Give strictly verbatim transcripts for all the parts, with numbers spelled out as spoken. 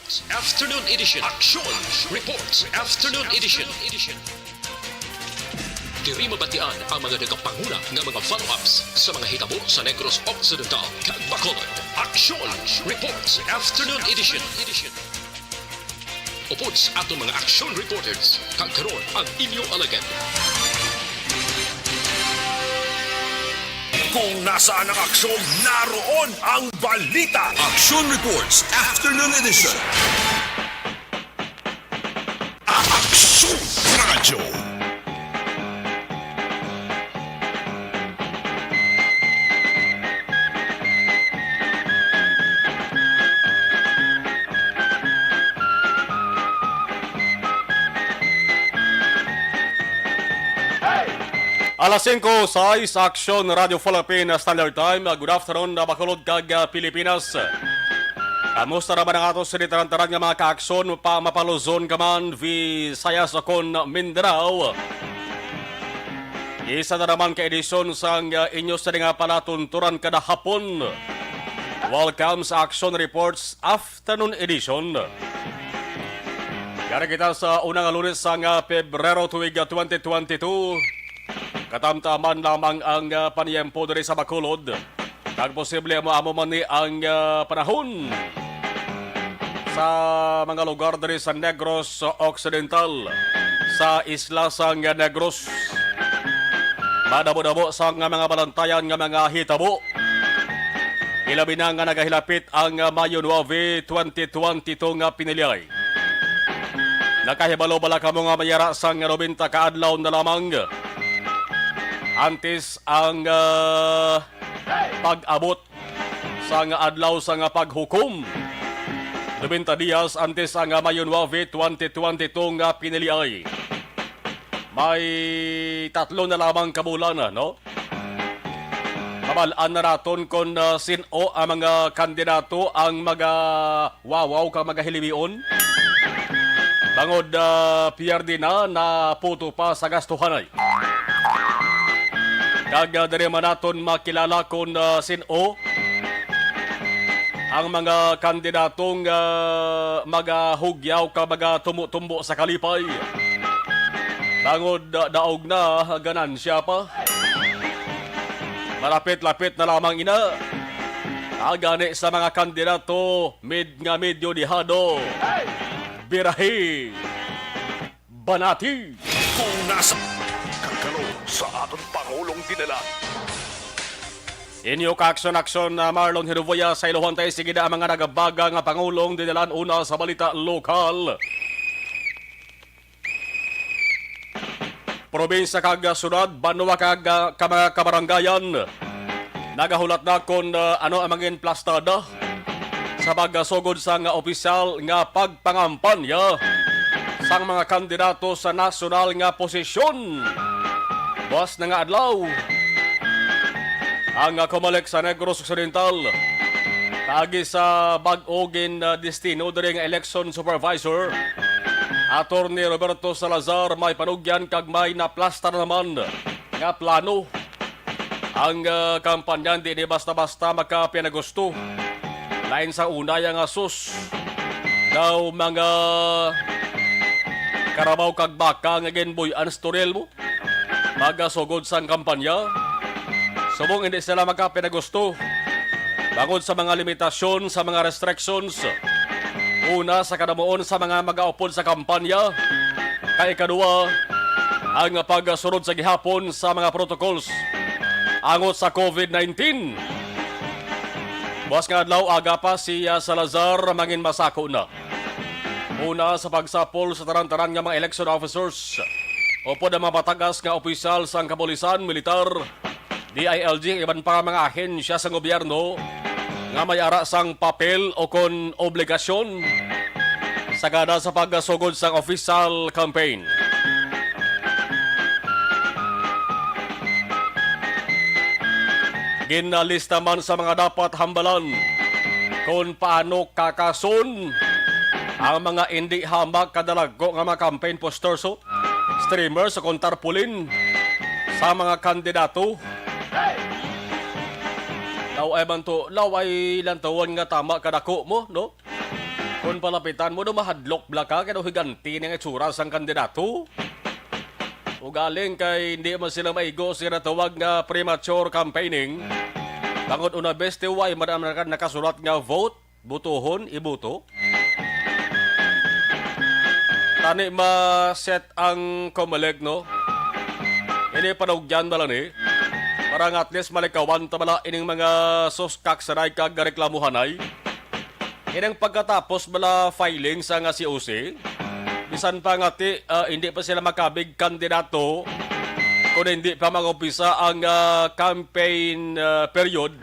Afternoon Edition. Action Reports Afternoon Edition. Diri mabatian ang mga nagapanguna nga mga follow-ups sa mga hitabo sa Negros Occidental kag Bacolod. Action Reports Afternoon Edition. Upod sa aton mga action reporters, kag karon ang inyo alagad. Kung nasaan ang aksyon, naroon ang balita. Action Reports Afternoon Edition. Action Radyo. Alas singko sais, Action Radio Philippines Standard Time. Good afternoon, Bacolod kag, ah, Pilipinas. Kamusta naman ang ato sa tanan-tanan nga mga kaaksyon, pa mapa-Luzon ka man, Visayas, o kon Mindanao? Isa na naman ka edisyon sang, ah, inyo sa nga palatunturan kada hapon. Welcome sa Action Reports Afternoon Edition. Yari kita sa unang Lunes sang, ah, Pebrero tuig, ah, twenty twenty-two. Katamtaman lamang ang, ah, paniyempo diri sa Bacolod. Kag posible mo amo man ni ang, ah, panahon sa mga lugar diri sa Negros Occidental, sa isla sang Negros. Madamo-damo sa nga mga balantayan nga mga hitabo. Ilabi na nga nagahilapit ang, ah, Mayo nuebe, twenty twenty-two nga piniliay. Nakahibalo bala kamo nga may ara sang nobenta ka adlaw na lamang antes ang, ah, pag-abot sang adlaw sang paghukom? Nobenta dias antes ang Mayo nuebe, twenty twenty-two nga piniliay. May tatlo na lamang ka bulan, no? Mabal-an na naton kon, ah, sin-o ang mga kandidato ang magawawaw kag magahilibion. Bangod, ah, piyerde na, naputo pa sa gastuhanay. Kag, ah, diri man naton makilala kon, ah, sin-o ang mga kandidato nga magahugyaw kag magatumbo-tumbo sa kalipay. Bangod, ah, daog na, ganansya pa. Malapit-lapit na lamang ina. Agani sa mga kandidato, mid nga medyo dihado. Birahi. Banati. Kung nasa kagkalo sa aton Pangulong Dinalan. Inyo kaaksyon-aksyon na Marlon Hiruboya sa iluhan tayo. Sige na ang mga nagabaga nga Pangulong Dinalan una sa balita lokal. Probinsya kag syudad, banwa kag, ah, ka mga kabarangayan. Nagahulat na kon, ah, ano ang mangin plastada sa pagasugod sa nga opisyal nga pagpangampanya sang mga kandidato sa nasyonal nga posisyon. Buas na nga adlaw, ang, ah, Comelec sa Negros Occidental, kaagi sa bag-o gin, ah, destino diri nga election supervisor, Attorney Roberto Salazar, may panugyan kag may naplastar naman nga plano. Ang, ah, kampanya hindi ni basta-basta makapinagusto. Lain sa una, ya nga sus daw mga karabaw kag baka nga ginbuy-an sa toril mo. Magasugod sang kampanya, subong hindi sila makapinagusto bangod sa mga limitasyon, sa mga restrictions. Una, sa kadamuon sa mga magaupod sa kampanya. Kay ikaduha, ang pagsunod sa gihapon sa mga protocols angot sa covid nineteen. Buas nga adlaw, aga pa si, ah, Salazar mangin masako na. Una, sa pagsapol sa tanan-tanan nga mga election officers, upod ang mga batagas nga opisyal sang kapulisan, militar, D I L G, iban pa nga mga ahensya sang gobyerno nga may ara sang papel o kon obligasyon sa kada sa pagasugod sang official campaign. Ginalista man sa mga dapat hambalan kon paano kakason ang mga indi hamak kadalagko nga mga campaign posters, o streamers, o kon tarpaulin sa mga kandidato. Laway man to, laway lang tawon nga tama kadako mo, no? Kung palapitan mo, no, mahadlok bala ka kay daw higanti ning itsura sang kandidato. Ugaling kay hindi man sila maigo sa ginatawag nga premature campaigning. Bangod una, beste, way man ang naka-, nakasulat nga vote, butuhon, ibuto. Tani ma-set ang Comelec, no? Ini panugyan bala ni, para nga at least malikawan ta bala ining mga suskak sa kag reklamuhanay. Inang pagkatapos bala filing sa nga C O C, bisan pa nga ti, ah, hindi pa sila makabig kandidato kung hindi pa mag-umpisa ang, ah, campaign, ah, period.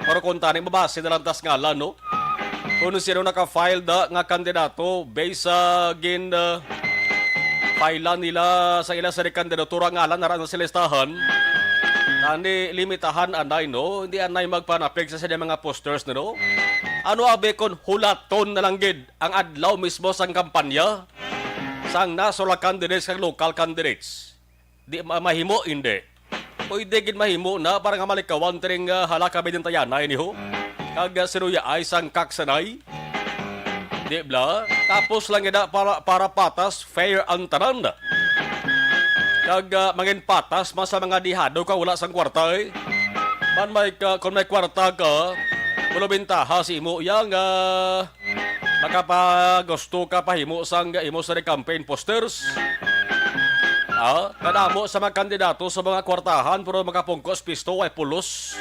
Pero kung tani, mabase na lang tas ngalan, no? Kung sino naka-file da nga kandidato based sa gin, ah, file nila sa ila sa kandidatura, ngalan na ra sa listahan. Tani limitahan anay, no? Hindi anay magpanapig sa sila mga posters, no? Ano abi kon hulaton na lang gid ang adlaw mismo sang kampanya sang national candidates kag local candidates? Di ma-, mahimo, hindi. Pwede gid mahimo na para nga malikawan tiring, ah, hala ka binantayanay niho. Kag, ah, sinuyaay sang kaksanay. Di bala? Tapos lang gid na para, para patas, fair ang tanan. Kag, ah, mangin patas man sa mga dihado ka wala sang kwarta, eh. Man may ka, kung may kwarta ka, wala bintaha sa imo iya nga makapagusto ka pahimo sang imo sa campaign posters. Ah, kadamo sa mga kandidato sa mga kwartahan pero makapungkos pisto ay pulos.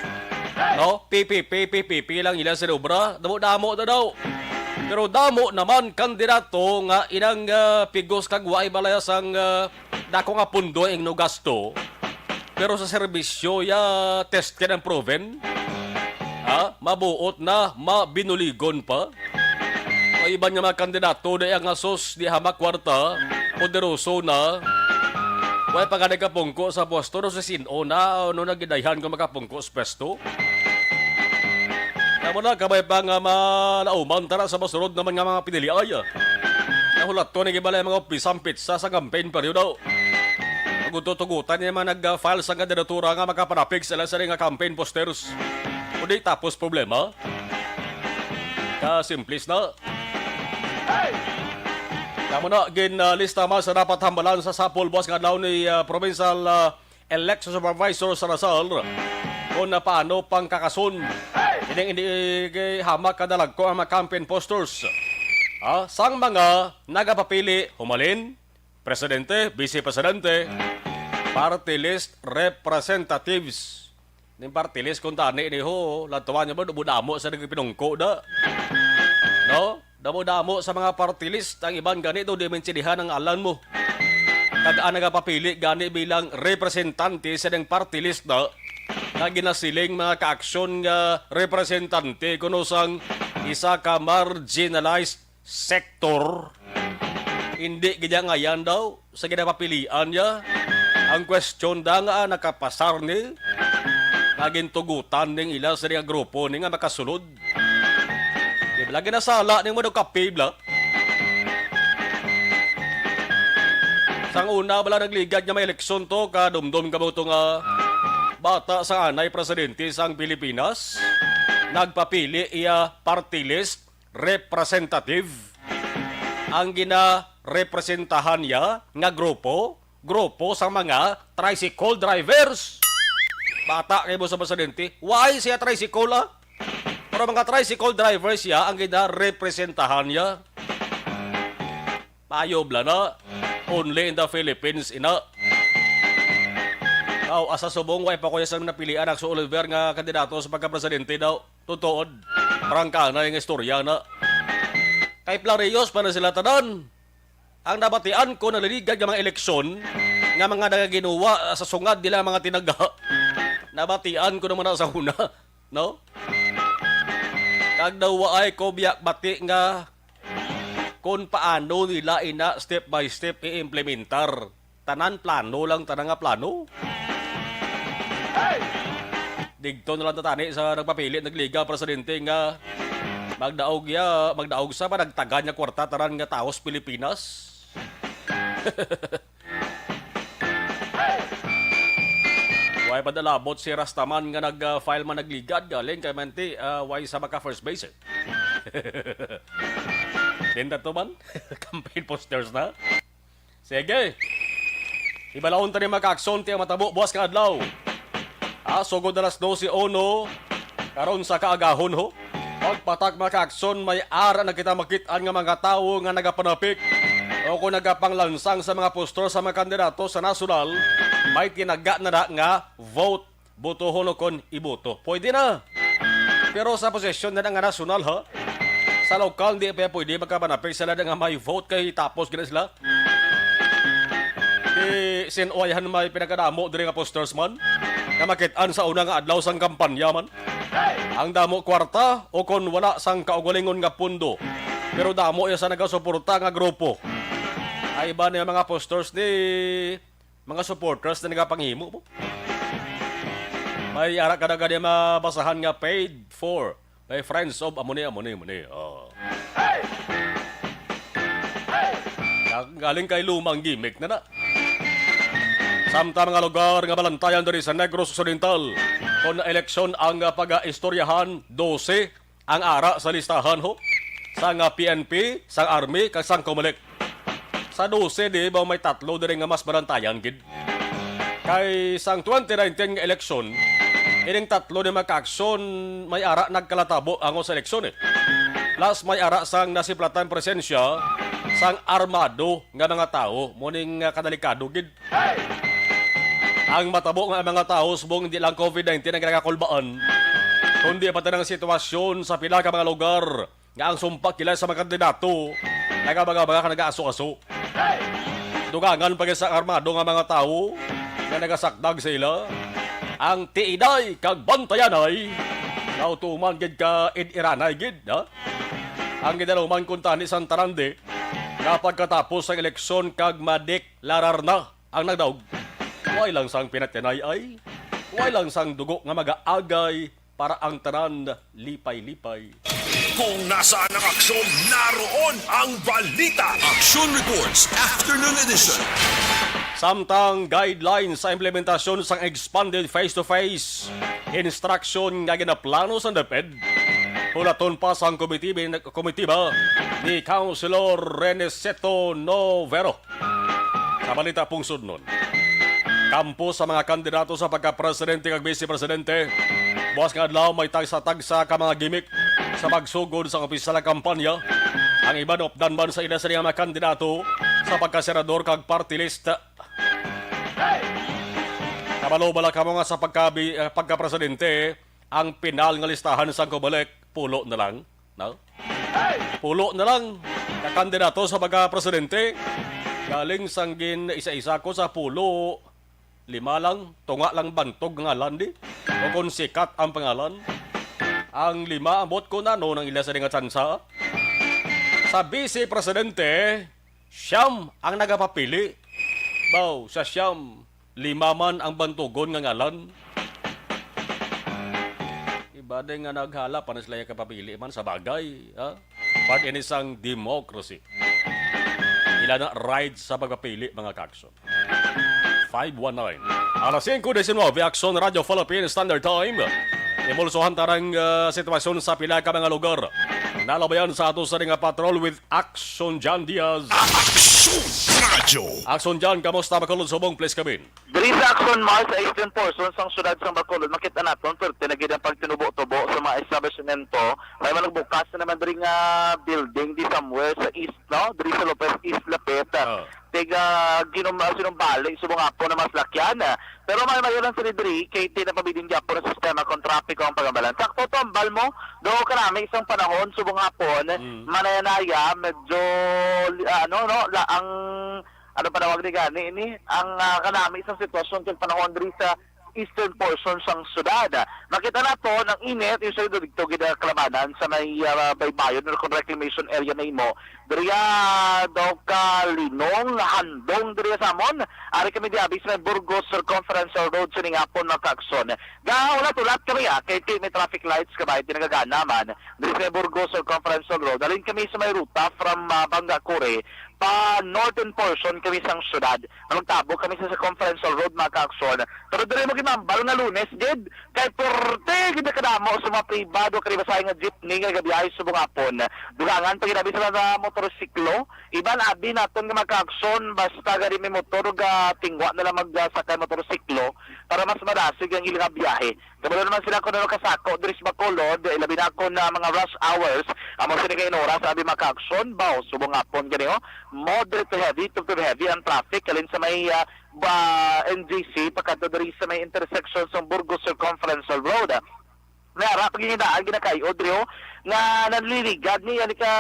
No? P P P, P P P lang ila sa obra. Damo-damo na daw. Pero damo naman kandidato nga inang, ah, pigos kag waay balaya sang, ah, dako nga pundo ang no gasto, pero sa serbisyo ya tested and proven, ha? Mabuot na, mabinuligon pa. Ang iban nga mga kandidato, di ang asos, di hamak kwarta, poderoso na. Way pa gani kapungko sa pwesto, no, sa sin-o na, ano na gidayhan ko makapungko sa pwesto? Amo na, kabay pa nga malauman tara sa masunod naman nga mga piniliay. Nahulaton ang ibalay mga opisang pitsa sa campaign periodo. Magututugutan niya mga nag-file sa kandidatura nga makapanapig sila sa nga campaign posters. Kundi tapos problema. Kasimplis na. Kamo na, gin, ah, lista man sa dapat hambalan sa sapol buwas nga adlaw ni, ah, Provincial, ah, Election Supervisor sa Lasal, kung na paano pangkakason ining hindi hamak kadalagko ang mga campaign posters, ah, sang mga nagapapili, humalin, presidente, vice presidente, party list representatives. Ning party list kung tani ni ho, latuan niya ba, damo-damo sa nagpinungko da. No? Damo-damo sa mga party list, ang iban gani daw di maintindihan ang alan mo. Kag ang nagapapili gani bilang representante sa ilang party list na, nga ginasiling mga kaaksyon nga representante kuno sang isa ka marginalized sector. Hindi gid ang ayan daw sa ginapapilian niya. Ang question da nga nakapasar ni, nga gintugutan ning ila sa nga grupo ni nga makasulod. Di ba lagi nasala ning mo daw kape, bla? Sang una bala nagligad nga may eleksyon to, kadumdom ka mo to nga bata sa anay presidente sang Pilipinas, nagpapili iya party list representative. Ang ginarepresentahan niya nga grupo, grupo sang mga tricycle drivers. Bata kay mo sa presidente, why siya tricycle, ah? Pero mga tricycle drivers siya ang ginarepresentahan niya. Payob lang na. Only in the Philippines, ina. Aw, asa subong, way pa ko sa napilian ang si Oliver nga kandidato sa pagkapresidente daw. Tutuod. Prangkana yung istorya na. Kay Plarios pa na sila tanan. Ang nabatian ko, naliligad nga mga eleksyon nga mga nagaginuwa sa sungad nila mga tinaga. Nabatian ko naman na sa una, no? Kag daw waay ko biya bati nga kung paano nila ina step by step i-implementar. Tanan plano lang, tanan nga plano. Digto na lang ta tani sa nagpapili, nagliga, presidente nga magdaog ya, magdaog sa panagtagan nga kwarta tanan nga tawo sa Pilipinas. Way pa dalabot si Rastaman nga nag-file man nagligad galing kay manti, ah, way sa maka first base, eh. Tinda to man. Campaign posters na. Sige. Ibalaon ta ni mga kaakson ti ang matabo buwas nga adlaw. Ah, sugod alas dose uno, karon sa kaagahon ho. Pagpatak mga kaakson, may ara na kita makit-an nga mga tawo nga nagapanapik o kung nagapanglansang sa mga poster sa mga kandidato sa nasyonal, may tinaga na na nga vote, botohon o kon iboto. Pwede na. Pero sa posisyon na nga nasyonal, ha? Sa lokal, di pa pwede makapanapik sila na nga may vote kay tapos gina sila. Di sin uwayhan may pinakadamo diri nga posters man nga makit-an sa una nga adlaw sang kampanya man. Ang damo kwarta o kon wala sang kaugalingon nga pundo, pero damo iya sa nagasuporta nga grupo. Ay ba niya mga posters ni mga supporters na nagapanghimo po? May ara ka na gani mabasahan nga paid for by friends of amo ni, amo ni, amo ni. Oh. Galing kay lumang gimmick na na. Samtang mga lugar nga balantayan diri sa Negros Occidental, kung eleksyon ang, ah, pag-istoryahan, dose ang ara sa listahan ho, sang, ah, P N P, sang Army, kag sang Comelec. Sa dose di ba may tatlo diri nga mas balantayan gid? Kay sang twenty nineteen nga eleksyon, ining tatlo ni mga kaakson may ara nagkalatabo ango sa eleksyon, eh. Plus may ara sang nasiplatan presensya sang armado nga mga tawo, mo ning, ah, kadelikado gid. Ang matabo nga mga tawo subong hindi lang COVID nineteen ang nagakulbaan, kundi pati ang sitwasyon sa pila ka mga lugar nga ang sumpak kila sa mga kandidato nagabaga-baga ka nagaaso-aso. Dugangan pa gid sa armado nga mga tawo nga nagasakdag sa ila ang tiiday kag bantayanay. Nautuman gid ka id-iranay gid, ha? Ang ginaluman kuntani sang tarande nga pagkatapos sang eleksyon kag madeklarar na ang nagdaog. Way lang sang pinatyanay ay, way lang sang dugo nga magaagay para ang tanan lipay-lipay. Kung nasaan ang aksyon, naroon ang balita. Action Reports, Afternoon Edition. Samtang guidelines sa implementasyon sang expanded face-to-face instruction nga ginaplano sang DepEd, hulaton pa sang komitiba, komitiba ni Councilor Reneseto Novero. Sa balita pungsod nun, kampo sa mga kandidato sa pagka-presidente kag vice presidente, buwas nga adlaw may tagsa-tagsa ka mga gimmick sa pagsugod sa opisyal nga kampanya. Ang iban updan man sa ila sa mga kandidato sa pagkasenador kag party list. Kabalo bala kamo nga sa pagkabi-, eh, pagka-presidente, ang pinal nga listahan sang Comelec, pulo na lang, no? Pulo na lang ka kandidato sa pagka-presidente. Galing sang gin-isa-isa ko sa pulo, lima lang, tunga lang bantog nga ngalan di. O kung sikat ang pangalan, ang lima, ambot ko na, no, nang ila sa di nga tsansa. Sa vice presidente, siyam ang nagapapili. Baw, sa siyam, lima man ang bantugon nga ngalan. Iba din nga naghala pa na sila yung kapapili man sa bagay, ha? Part ini sang democracy. Ila na right sa pagpapili, mga kakson. Five one nine. Alas singko diecinuebe, Aksyon Radyo Philippine Standard Time. Imulsuhan tarang, ah, sitwasyon sa pila ka mga lugar. Nalabayan sa ato sa ring patrol with Aksyon John Diaz. Aksyon Radyo. Aksyon John, kamusta, Bacolod, subong, please come in. Diri sa Aksyon Mall sa eastern portion sang siyudad sang Bacolod, makita naton perti na gid ang pagtinubo-tubo sa mga establishmento. May mga nagbukas na naman diri nga building di somewhere sa east, no? Diri sa Lopez East Lapit. Ah. Tiga ginum-, sinumbali subong hapon ang mga salakyan. Pero may mayo lang sila diri, kay tinapabilin gyapon ang sistema kung trapiko ang pag-ambalan. Sakto, tambal mo, do kanami isang panahon subong hapon, Mm. manaya-naya, medyo, ah, ano, no, la, ang, ano panawag ni gani ini, ang, ah, kanami isang sitwasyon kag panahon diri sa eastern portion sang syudad. Makita nato ang init, usually do dito gid ang kalabanan sa may, ah, baybayon or kung reclamation area na imo. Diriya daw ka Linong, Handong diriya sa amon. Ari kami di abi sa may Burgos Circumferential Road sining hapon, mga kaakson. Ga, ulat-ulat kami, ah, kay ti may traffic lights ka ba, ti nagagana man. Diri sa may Burgos Circumferential Road. Halin kami sa may ruta from, ah, Bangga Kure pa northern portion kami sang syudad. Nga magtabok kami sa Circumferential Road, mga ka-aksyon. Pero diri mo ginambal nga Lunes gid, kay porte gid kadamo sa mga pribado kag ribasahay nga jeepney nga nagabiyahe subong hapon. Dugangan pa gid abi sa mga motorsiklo. Iban abi naton nga mga ka-aksyon, basta gani may motor, ga tingwa na lang magsakay motorsiklo para mas madasig ang ilang biyahe. Kabalo naman sila kung ano kasako diri sa Bacolod, ilabi na kon, ah, mga rush hours. Amo sini kay oras, abi, mga ka-aksyon, baw, subong hapon gani, oh. Moderate to heavy, to, to heavy ang traffic halin sa may, ah, ba, N G C pakadto diri sa may intersection sa Burgos Circumferential Road. May ara pa gid daan ginakay-o diri, oh, nga nanliligad ni, ani ka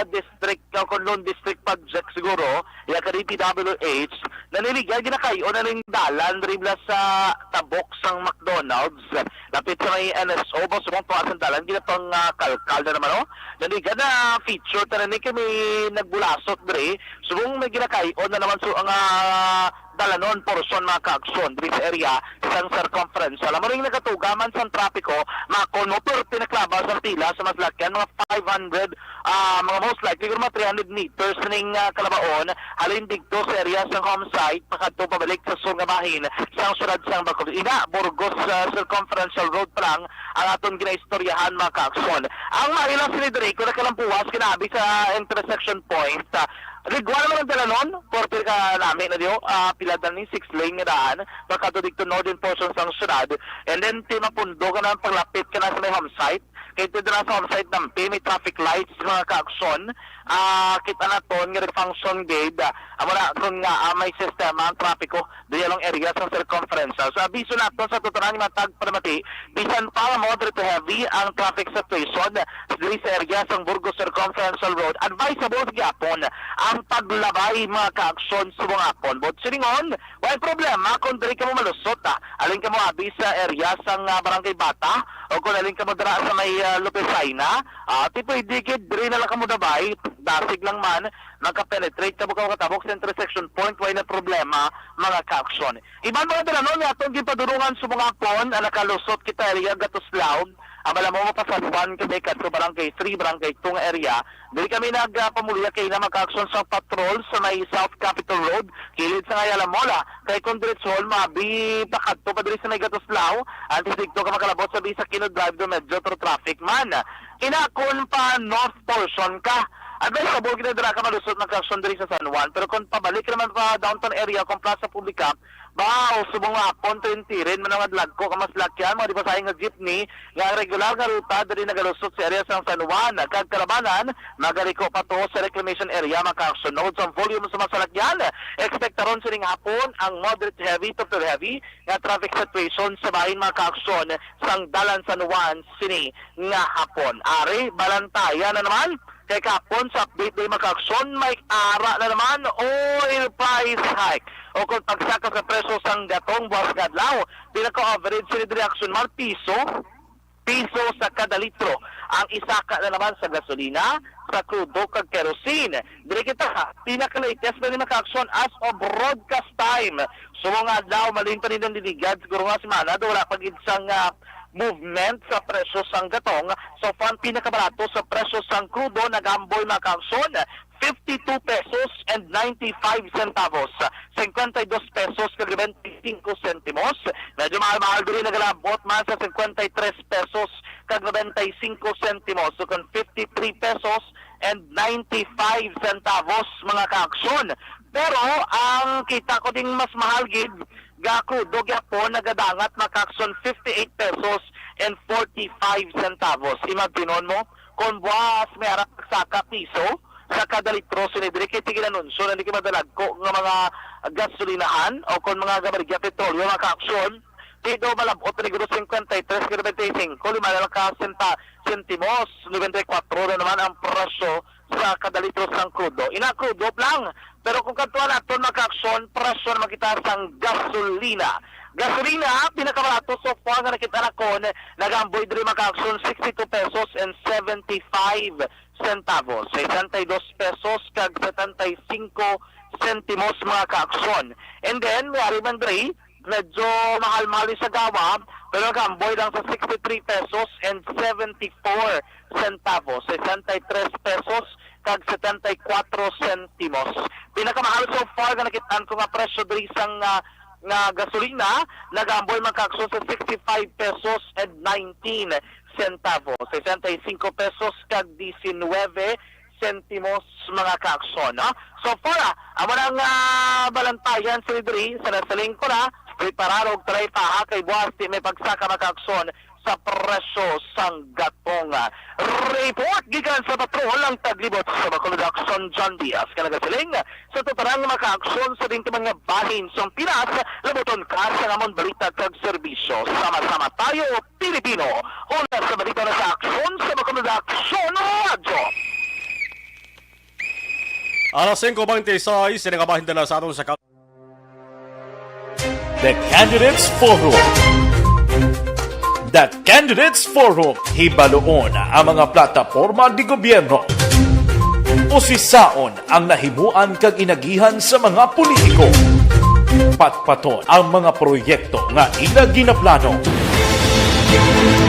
district, o kon lone district project siguro, ya ka D P W H, nanliligad ginakay-o na ning dalan diri bala sa tabok sang McDonald's, lapit sa may N S O, ba subong tuwa sang dalan, ginapang, ah, kalkal na naman, oh. Nanliligad na feature tanan ni kami nagbulasot diri, subong may ginakay-o na naman so ang, ah, dalanon portion, mga ka-aksyon, diri sa area sang Circumferential. Amo ring nagatuga man sang trapiko, makon mo, pero pinaklaba sa pila sa masalakyan, mga five hundred, ah, mga most likely, siguro mga three hundred meters ning, ah, kalabaon, halin didto sa area sang home site, pakadto pabalik sa sur nga bahin sang syudad sang Bacolod. Ina, Burgos, ah, Circumferential Road pa lang ang aton ginaistoryahan, mga ka-aksyon. Ang maila sini diri, kung nakalampuwas, kinaabig sa intersection point, ah, Ligwa naman ang dalanon, porte ka nami na diyo, ah, pila na ni six lane nga daan, pagkadto didto northern portion sang syudad, and then ti mapundo ka na paglapit ka na sa may home site, kay dito na sa home site nampi, may traffic lights, mga ka-aksyon, ah, kita naton nga function gate, ah, amo na, kung nga, ah, may sistema ang trapiko, diri along area sang Circumferential. So, abiso naton sa tutunan nga mga tagpanamati, bisan pa nga moderate to heavy ang traffic situation diri sa area sang Burgos Circumferential Road, advisable gyapon ang paglabay, mga ka-aksyon, subong hapon. But silingon, way problema kung diri kamo malusot, ah. Alin kamo abi sa area sang, ah, Barangay Bata o kung alin kamo dira sa may, ah, Lupesaina, ah, ti pwede gid diri na lang kamo dabay, dasig lang man, makapenetrate kamo, kamo katabok sa intersection point, way na problema, mga ka-aksyon. Iban mga dalanon nga atong ginpadulungan subong hapon, ang nakalusot kita area Gatuslao, ang bala mo pa San Juan kami kadto Barangay three, Barangay two nga area. Diri kami nagpamuluya kay na mga ka-aksyon sa patrol sa may South Capitol Road, kilid sa Ayala Mall, ah. Kay kung diretso, mabi pa kadto pa diri sa may Gatuslao, antes didto ka makalabot sa Bisakino Drive do medyo to traffic man. Ina kung pa north portion ka, advisable gid na dira ka malusot mga ka-aksyon diri sa San Juan. Pero kung pabalik naman pa downtown area, kung Plaza Publica, ba, o subong nga hapon, tirintirin man ang madlagko ka masalakyan, mga di ba sa nga jeepney, nga ang regular nga ruta diri nagalusot sa area sang San Juan, kag Kalabanan, magaliko pa to sa reclamation area, mga ka-aksyon. Note sa volume sa masalakyan, ekspektaron sining hapon ang moderate heavy to very heavy nga traffic situation sa bahin, mga ka-aksyon, sang Dalan San Juan sini nga hapon. Ari, balantaya na naman. Kay kapon sa update ni mga ka-aksyon, may ara na naman, oil price hike. O kung pagsaka sa presyo sang gatong buwas nga adlaw, pinaka-average sini diri aksyon man piso, piso sa kada litro ang isaka na naman sa gasolina, sa krudo kag kerosene. Diri kita, pinaka-latest na ni mga ka-aksyon as of broadcast time. So mga adlaw, malin pa ni nanliligad, siguro nga semana, do wala pa gid sang, ah, movement sa presyo sang gatong. So, ang pinakabarato sa presyo sang krudo nagamboy, mga ka-aksyon, fifty-two pesos and ninety-five centavos, cincuenta y dos pesos kag noventa y cinco centimos. Medyo mahal-mahal diri, nagalabot man sa cincuenta y tres pesos kag noventa y cinco centimos. So, kung fifty-three pesos and ninety-five centavos, mga ka-aksyon. Pero ang kita ko ding mas mahal gid, ga krudo gyapon nagadangat, mga ka-aksyon, fifty-eight pesos and forty-five centavos. Imagine mo, kung buwas may ara pagsaka piso sa kada litro, sini diri kay tigil anunsyo na di kay madalagko nga mga gasolinahan o kung mga gabaligya petrolyo, mga ka-aksyon, di daw malabot na siguro cincuenta y tres ka noventa y cinco, lima na lang ka senta-, sentimos, noventa y cuatro na naman ang presyo sa kada litro sang krudo. Ina, krudo lang. Pero kung kadtuan naton, mga ka-aksyon, presyo naman kita sang gasolina. Gasolina, pinakabarato so far nga nakita na kon, nagamboy diri, mga ka-aksyon, sixty-two pesos and seventy-five centavos. Sesenta y dos pesos kag setenta y cinco sentimos, mga ka-aksyon. And then, may ari man diri, medyo mahal-mahal sa gawa, pero nagamboy lang sa sixty-three pesos and seventy-four centavos, sesenta y tres pesos kag setenta y cuatro sentimos. Pinakamahal so far nga nakit-an ko nga presyo diri sang, ah, nga gasolina, nagaamboy, mga kaakson, sa sixty-five pesos and nineteen centavos, sesenta y cinco pesos kag diecinueve sentimos, mga kaakson, no? So far, ah, amo nang, ah, balantayan sa diri, sa nasiling ko na, preparar og try pa, ha, kay buwas di may pagsaka, mga kaakson, sa presyo sang gatong. Report gikan sa patrol ang taglibot sa Bacolod Action, John Diaz, nga nagasiling, sa tutarang makaaksyon sa dintuman nga bahin sang Pinas, labuton ka sa amon balita kag serbisyo. Sama-sama tayo, Pilipino. Una sa balita na sa aksyon sa Bacolod Action Radyo. Alas singko bente y seis, sini nga bahin dala sa aton sa The Candidates Forum. The Candidates Forum, hibaluon ang mga plataporma di gobyerno. Usisaon ang nahimuan kag inagihan sa mga politiko. Patpaton ang mga proyekto nga ila ginaplano.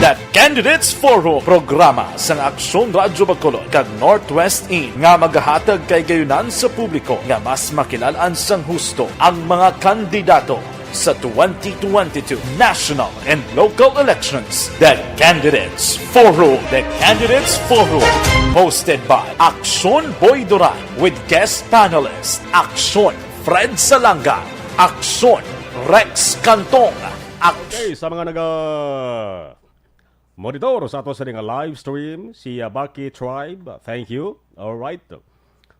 The Candidates Forum, programa sang Aksyon Radyo Bacolod kag Northwest In nga magahatag kahigayonan sa publiko nga mas makilal-an sang husto ang mga kandidato sa twenty twenty-two national and local elections. The Candidates Forum. The Candidates Forum, hosted by Aksyon Boy Duran with guest panelist Aksyon Fred Salanga, Aksyon Rex Cantong, Ak- Okay, sa mga naga monitor sa ato sa nga live stream, si, ah, Baki Tribe. Thank you. All right.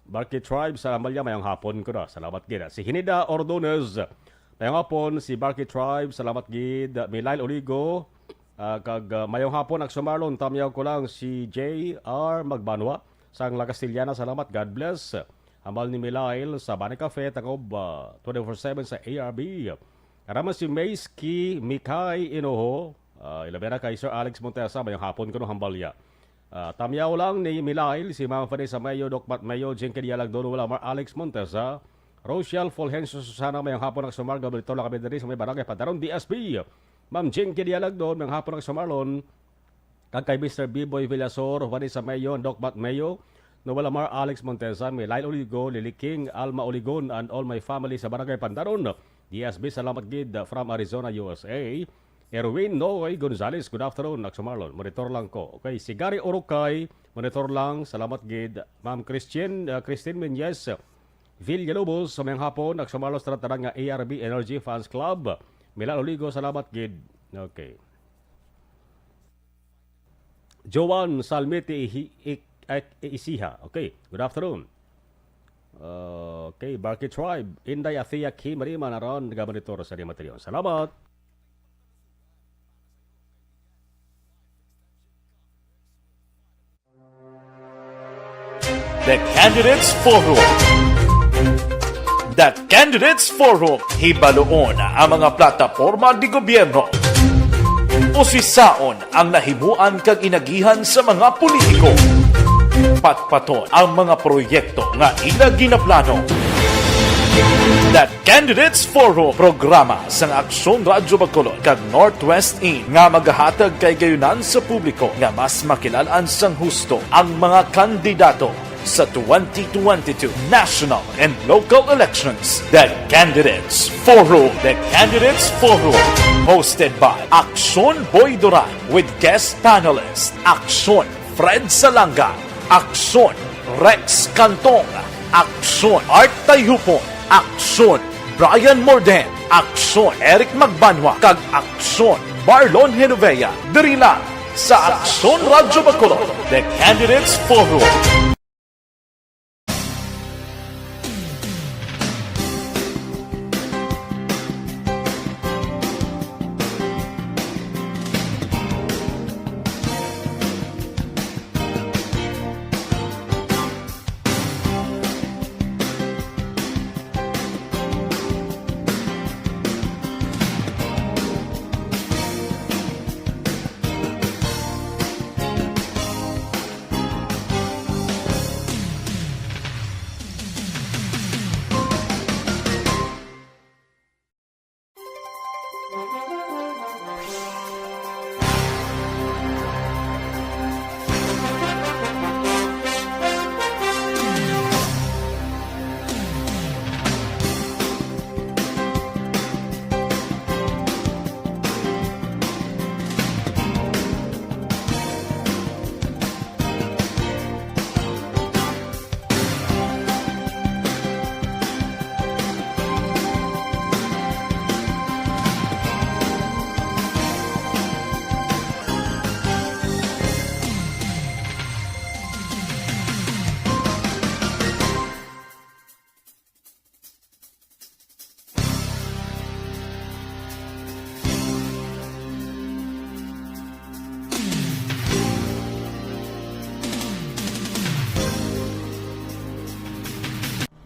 Baki Tribe, sa Amalia, mayong hapon ko na. Salamat gid. Si Hinida Ordonez, mayong hapon. Si Baki Tribe, salamat gid. Milail Oligo, ah, kag, ah, mayong hapon, Aksyon Marlon. Tamyaw ko lang si J R Magbanwa sang La Castellana. Salamat. God bless. Hambal ni Milail sa Bani Cafe, tagob, ah, twenty-four seven sa A R B. Karaman si Mace Ki Mikay Inoho, ah, ilabi na kay Sir Alex Montesa, mayong hapon kuno, hambal niya. Ah, tamyaw lang ni Milail, si Ma'am Vanessa Mayo, Doc Pat Mayo, Jinky Dialagdon, wala Mar Alex Montesa, Rochelle Fulgencio Susana, mayong hapon, Aksyon Marlon, monitor lang kami diri sa may barangay Pantaron, D S P. Ma'am Jinky Dialagdon, mayong hapon, Aksyon Marlon. Kag kay Mister Biboy Villasor, Vanessa Mayo, Doc Bat Mayo, Noel Amar, Alex Montesa, Milail Oligo, Lily King, Alma Oligon, and all my family sa Barangay Pandaron, D S B, salamat gid from Arizona, U S A. Erwin Noy Gonzalez, good afternoon, Aksyon Marlon. Monitor lang ko. Okay, si Gary Orokay, monitor lang, salamat gid. Ma'am Christian, uh, Christine Menyes Villalobos, sa mayong hapon, Aksyon Marlon, sa tanan nga A R B Energy Fans Club. Milail Oligo, salamat gid. Okay. Joan Salmete Ihi-, Ik-, Ik-, Isiha. Okay, good afternoon. Okay, Barky Tribe, Inday Athea Kim Rima, naron, nagamonitor sa Rima Trion. Salamat. The Candidates Forum. The Candidates Forum, hibaluon ang mga plataporma di gobyerno. Usisaon ang nahimuan kag inagihan sa mga politiko. Patpaton ang mga proyekto nga ila ginaplano. The Candidates Forum, programa sang Aksyon Radyo Bacolod kag Northwest In nga magahatag kahigayonan sa publiko nga mas makilal-an sang husto ang mga kandidato sa twenty twenty-two national and local elections. The Candidates Forum. The Candidates Forum, hosted by Aksyon Boy Duran with guest panelist Aksyon Fred Salanga, Aksyon Rex Cantong, Aksyon Art Tayhupon, Aksyon Brian Morden, Aksyon Eric Magbanwa, kag Aksyon Marlon Genovea. Diri lang sa Aksyon Radyo Bacolod, The Candidates Forum.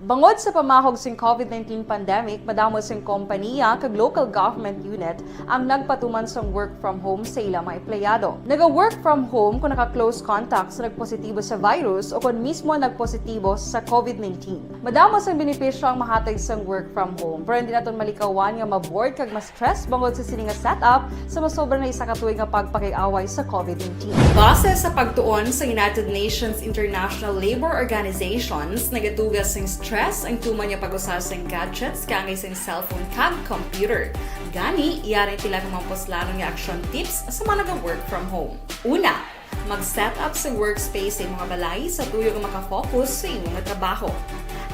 Bangod sa pamahog sing COVID nineteen pandemic, madamo sing kompaniya kag local government unit ang nagpatuman sang work from home sa ila mga empleyado. Naga-work from home kung naka-close contact sa nagpositibo sa virus o kon mismo nagpositibo sa COVID nineteen. Madamo sang benepisyo ang mahatag sang work from home, pero hindi naton malikawan nga ma-bored kag ma-stress bangod sa sini nga setup sa masobra na isa ka tuig nga pagpakig-away sa COVID nineteen. Base sa pagtuon sa United Nations International Labour Organizations, nagatuga sing stress ang tuman nga pag-usa sing gadgets kaangay sing cellphone kag computer. Gani, yari ang pila ka mga puslanon nga action tips sa mga naga-work from home. Una, mag-set up sa workspace sa imong balay sa tuyo nga makafocus sa imong trabaho.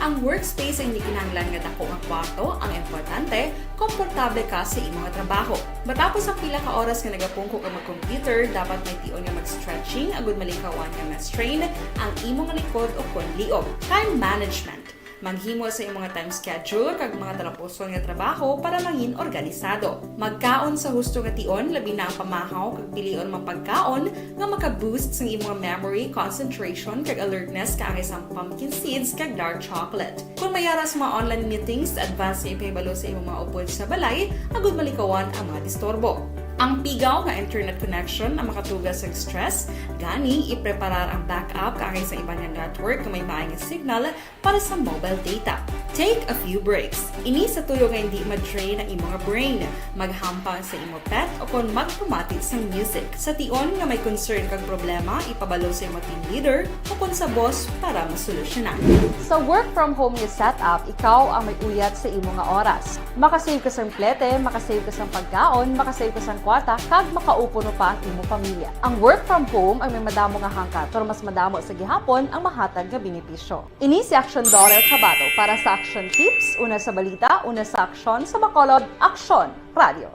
Ang workspace ay hindi kinahanglan nga dako nga kwarto ang importante, komportable ka sa imong trabaho. Matapos ang pila ka oras nga nagapungko ka mag-computer, dapat may tion nga mag-stretching agud malikawan nga ma-strain ang imong likod o kon liog. Time management. Maghimo sa imong time schedule kag mga talapuson nga trabaho para mangin organisado. Magkaon sa husto nga tion, labi na ang pamahaw kag pilion mga pagkaon nga maka-boost sang imong memory, concentration, kag alertness kaangay sang pumpkin seeds kag dark chocolate. Kung may ara sa mga online meetings, advance nga ipahibalo sa imong mga upod sa balay agud malikawan ang mga disturbo. Ang pigaw nga internet connection ang makatuga sa stress, gani ipreparar ang backup kaangay sa iban nga network nga may maay nga signal para sa mobile data. Take a few breaks. Ini sa tuyo nga hindi ma-drain ang imong brain. Maghampang sa imo pet o kon magpamati sang music. Sa tion nga may concern kag problema, ipabalo sa imo team leader o kon sa boss para masolusyonan. Sa work from home nga setup, ikaw ang may uyat sa imo nga oras. Makasave ka sang plete, makasave ka sang pagkaon, makasave ka sang kwarta, kag makaupo no pa ang imo pamilya. Ang work from home ay may madamo nga hangkat, pero mas madamo sa gihapon ang mahatag nga benepisyo. Ini si Action Dollar Kabato para sa Action Tips, una sa balita, una sa aksyon, sa Bacolod, Aksyon Radio.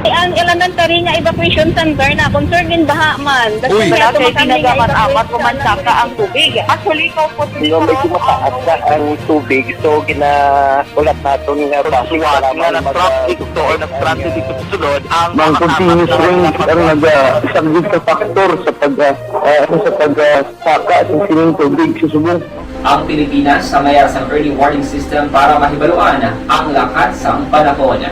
Ang elementary nga evacuation center na concern in baha man. Uy. Wala kay tinaga man amat ko man saka ang tubig. Actually, ikaw po. Di ba, medyo mataas na ang tubig, so ginaulat naton nga basi nga nag-traffic to or nag-transit dito sa sulod ang mga continuous rain ang nag-, ah, isa gid sa factor sa pag, ah, ah, sa pag, ah, saka sa sining tubig sa subong. Ang Pilipinas sa mayar sang early warning system para mahibaluan ang lakat sang panahon.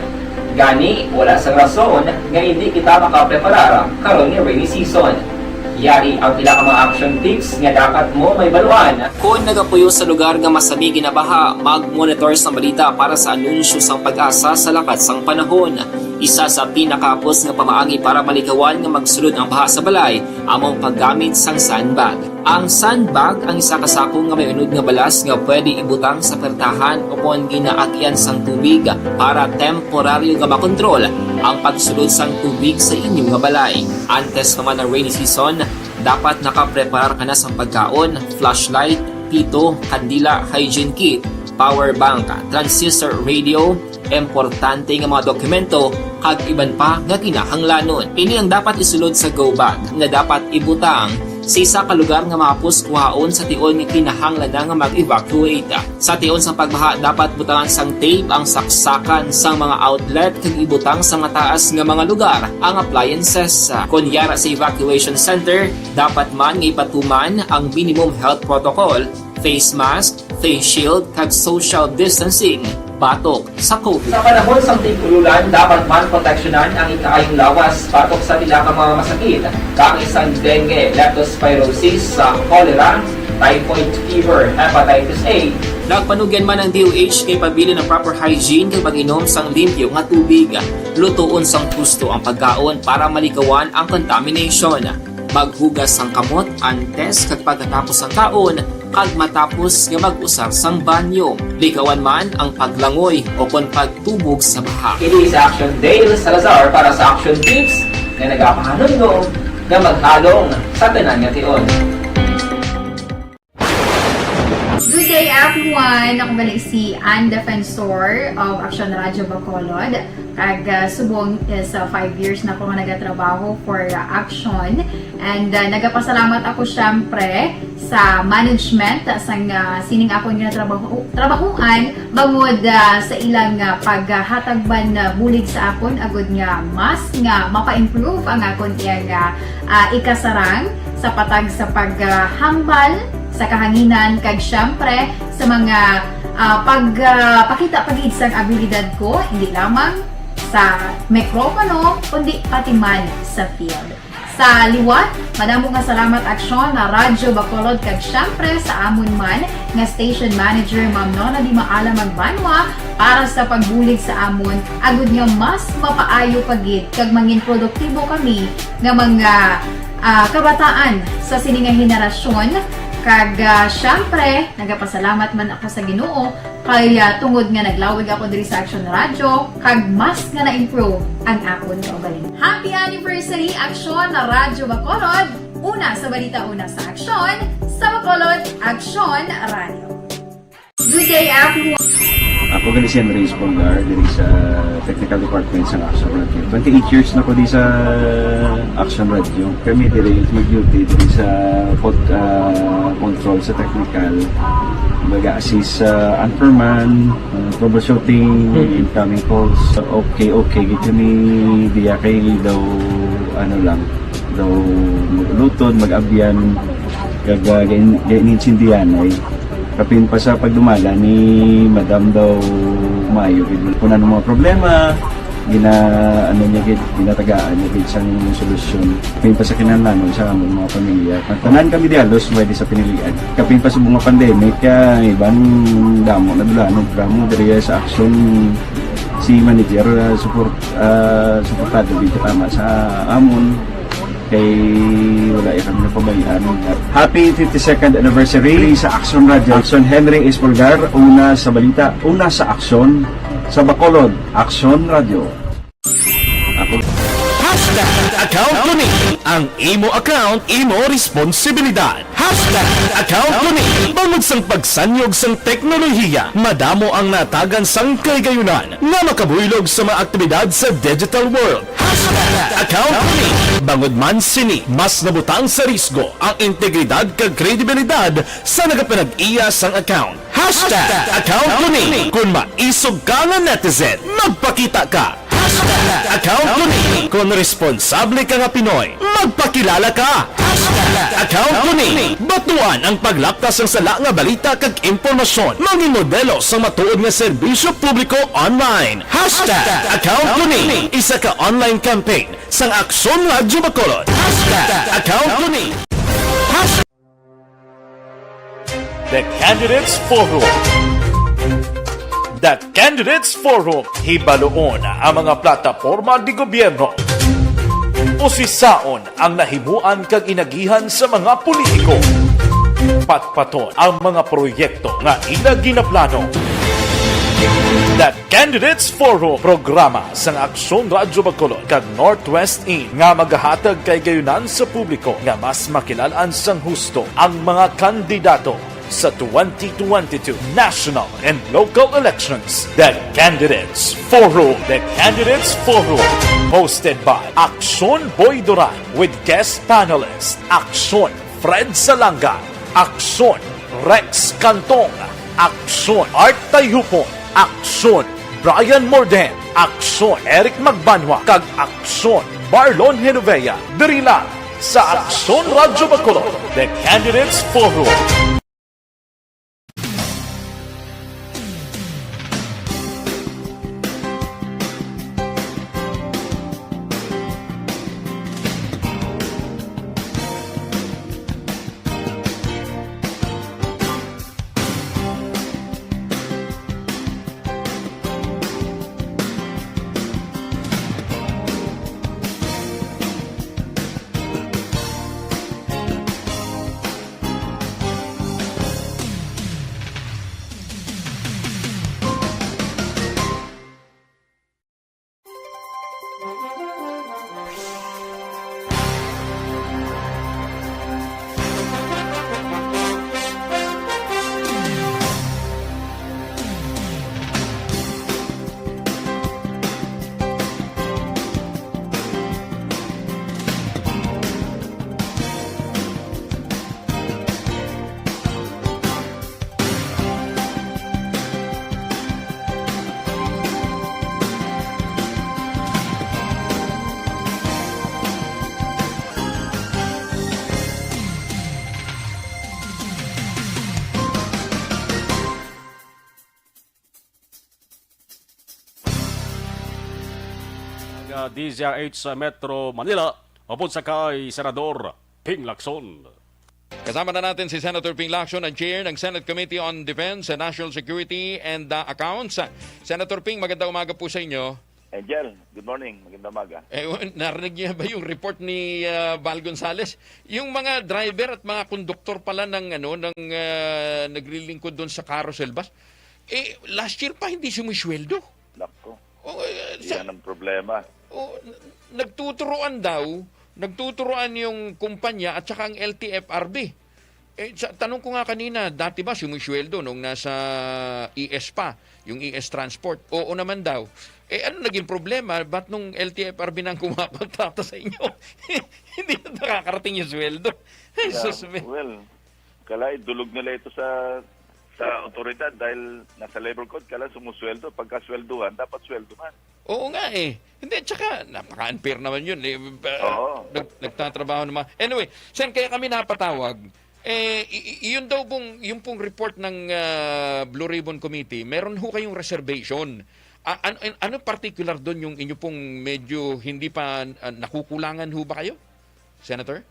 Gani, wala sang rason nga hindi kita makapreparar karon nga rainy season. Yari ang pila ka mga action tips nga dapat mo mahibaluan. Kon nagapuyo sa lugar nga masami ginabaha, mag-monitor sang balita para sa anunsyo sang PAGASA sa lakat sang panahon. Isa sa pinakahapos nga pamaagi para malikawan nga magsulod ang baha sa balay amo ang paggamit sang sandbag. Ang sandbag ang isa ka sako nga may unod nga balas nga pwede ibutang sa pertahan o kon ginaagyan sang tubig para temporaryo nga makontrol ang pagsulod sang tubig sa inyo nga balay. Antes pa man ang rainy season, dapat nakapreparar ka na sang pagkaon, flashlight, pito, kandila, hygiene kit, power bank, transistor radio, importante nga mga dokumento, kag iban pa nga kinahanglanon. Ini ang dapat isulod sa go bag nga dapat ibutang sa isa ka lugar nga mahapos kuhaon sa tion nga kinahanglan na nga mag-evacuate. Sa tion sang pagbaha, dapat butangan sang tape ang saksakan sang mga outlet kag ibutang sa mataas nga mga lugar ang appliances. Kon yara sa evacuation center, dapat man nga ipatuman ang minimum health protocol, face mask, face shield, kag social distancing batok sa COVID. Sa panahon sang tig-ululan, dapat man proteksyonan ang ikaayong lawas batok sa pila ka mga masakit, kaangay sang dengue, leptospirosis, sa cholera, typhoid fever, hepatitis A. Nagpanugyan man ang D O H nga ipabilin ang proper hygiene kag pag-inom sang limpyo nga tubig. Lutoon sang husto ang pagkaon para malikawan ang contamination. Maghugas sang kamot antes kag pagkatapos sang kaon, kag matapos nga mag-usar sang banyo. Likawan man ang paglangoy o kon pagtubog sa baha. Ini si Action Dale Salazar para sa Action Tips nga nagapahanumdom nga maghalong sa tanan nga tion. Good day, everyone! Ako gali si Ann Defensor of Action Radio Bacolod. Kag, ah, subong is, ah, five years na ko nga nagatrabaho for, ah, Action. And, ah, nagapasalamat ako, syempre, sa management, ah, sang, ah, sining akon nga trabaho, trabahuan, bangod, ah, sa ilang, ah, paghatag man, ah, bulig sa akon, agud nga mas nga mapa-improve ang akon iyang, ah, ah, ikasarang sa patag sa paghambal sa kahanginan, kag siyempre sa mga, ah, pag, ah, pakita pa gid sang abilidad ko, hindi lamang sa mikropono, kundi pati man sa field. Sa liwat, madamo nga salamat, Aksyon, na Radyo Bacolod, kag siyempre sa amon man nga station manager, Ma'am Nona Di Maala Magbanwa, para sa pagbulig sa amon, agud nga mas mapaayo pa gid kag mangin produktibo kami nga mga, ah, kabataan sa sini nga henerasyon. Kag, ah, siyempre, nagapasalamat man ako sa Ginoo kay, ah, tungod nga naglawig ako diri sa Aksyon Radyo, kag mas nga na-improve ang akon kaugalingon. Happy anniversary, Aksyon Radyo Bacolod! Una sa balita, una sa aksyon, sa Bacolod, Aksyon Radyo. Good day, everyone. Ako gali si Andres Polgar, diri sa Technical Department sa Aksyon Radyo. Twenty-eight years na ko di sa Aksyon Radyo. Kami diri mag-duty diri sa pod-, ah, control sa technical. Mag-assist sa anchorman, ah, troubleshooting, Mhm. incoming calls. Okay, okay, gid kami diya kay daw, ano lang, daw mag-ulutod, mag-abyan, kag, ah, gain-, gainintindihan ay. Kapin pa sa pagdumala ni Madam daw maayo gid. Kung ano mga problema, gina-, ano niya gid, ginatagaan niya gid sang solusyon. Kapin pa sa kinahanglanon sa among mga pamilya. Tanan kami di halos may di sa pinilian. Kapin pa sa mga pandemic, kaya iban damo na dula, ano, damo diri sa aksyon si manager, ah, support, ah, suportado gid tama sa amon. Kay wala ya kami napabayaan. Happy fifty-second anniversary sa Aksyon Radyo. Aksyon Henry Espolgar, una sa balita, una sa aksyon, sa Bacolod, Aksyon Radyo. Ako. Hashtag account ko ni. Ang imo account, imo responsibilidad. Hashtag account ko ni. Bangod sang pagsanyog sang teknolohiya, madamo ang natagan sang kahigayunan nga makabuylog sa mga aktibidad sa digital world. Hashtag account ko ni. Bangod man sini, mas nabutang sa risgo ang integridad kag kredibilidad sa nagapanag-iya sang account. Hashtag account ko ni. Kung maisog ka nga netizen, magpakita ka. Hashtag account ko ni. Kung responsable ka nga Pinoy, magpakilala ka. Hashtag account ko ni. Batuan ang paglapkas sang sala nga balita kag impormasyon. Mangin modelo sang matuod nga serbisyo publiko online. Hashtag account ko ni. Isa ka online campaign sang Aksyon Radyo Bacolod. Hashtag account ko ni. Hashtag The Candidates Forum. The Candidates Forum, hibaluon ang mga plataporma di gobyerno. Usisaon ang nahimuan kag inagihan sa mga politiko. Patpaton ang mga proyekto nga ila ginaplano. The Candidates Forum, programa sang Aksyon Radyo Bacolod kag Northwest In nga magahatag kahigayunan sa publiko nga mas makilal-an sang husto ang mga kandidato sa twenty twenty-two national and local elections. The Candidates Forum. The Candidates Forum, hosted by Aksyon Boy Duran with guest panelist Aksyon Fred Salanga, Aksyon Rex Cantong, Aksyon Art Tayhupon, Aksyon Brian Morden, Aksyon Eric Magbanwa, kag Aksyon Marlon Genovea, diri lang sa Aksyon Radyo Bacolod, The Candidates Forum. D Z R H sa Metro Manila, upod sa kay Senador Ping Lacson. Kasama na natin si Senator Ping Lacson, ang chair ng Senate Committee on Defense and National Security and, uh, Accounts. Senator Ping, magandang umaga po sa inyo. Angel, good morning. Magandang umaga. Eh, narinig niyo ba yung report ni, uh, Val Gonzales? Yung mga driver at mga konduktor pala ng, ano, ng, uh, naglilingkod doon sa carousel bus, eh, last year pa hindi sumisweldo. Nako. Oh, eh, sa Yan ang problema. Oh, n-, nagtuturuan daw, nagtuturuan yung kumpanya at saka ang L T F R B. Eh, sa tanong ko nga kanina, dati ba sumisweldo nung nasa E S pa, yung E S Transport? Oo naman daw. Eh, ano naging problema? Ba't nung L T F R B nang kumakontrata sa inyo, hindi na nakakarating yung sweldo? Yeah, Jesus, man. Well, kalay, dulog nila ito sa sa otoridad dahil nasa labor code, kalay sumusweldo. Pagkaswelduhan, dapat swelduhan. Oo nga eh. Hindi, tsaka napaka-unfair naman yun. Eh, uh, Oo. nag-, nagtatrabaho naman. Anyway, Sen, kaya kami napatawag. Eh, i-, i-, yun daw pong, yung pong report ng, ah, Blue Ribbon Committee, meron ho kayong reservation. A-, an-, an-, ano particular doon yung inyo pong medyo hindi pa, ah, nakukulangan ho ba kayo, Senator?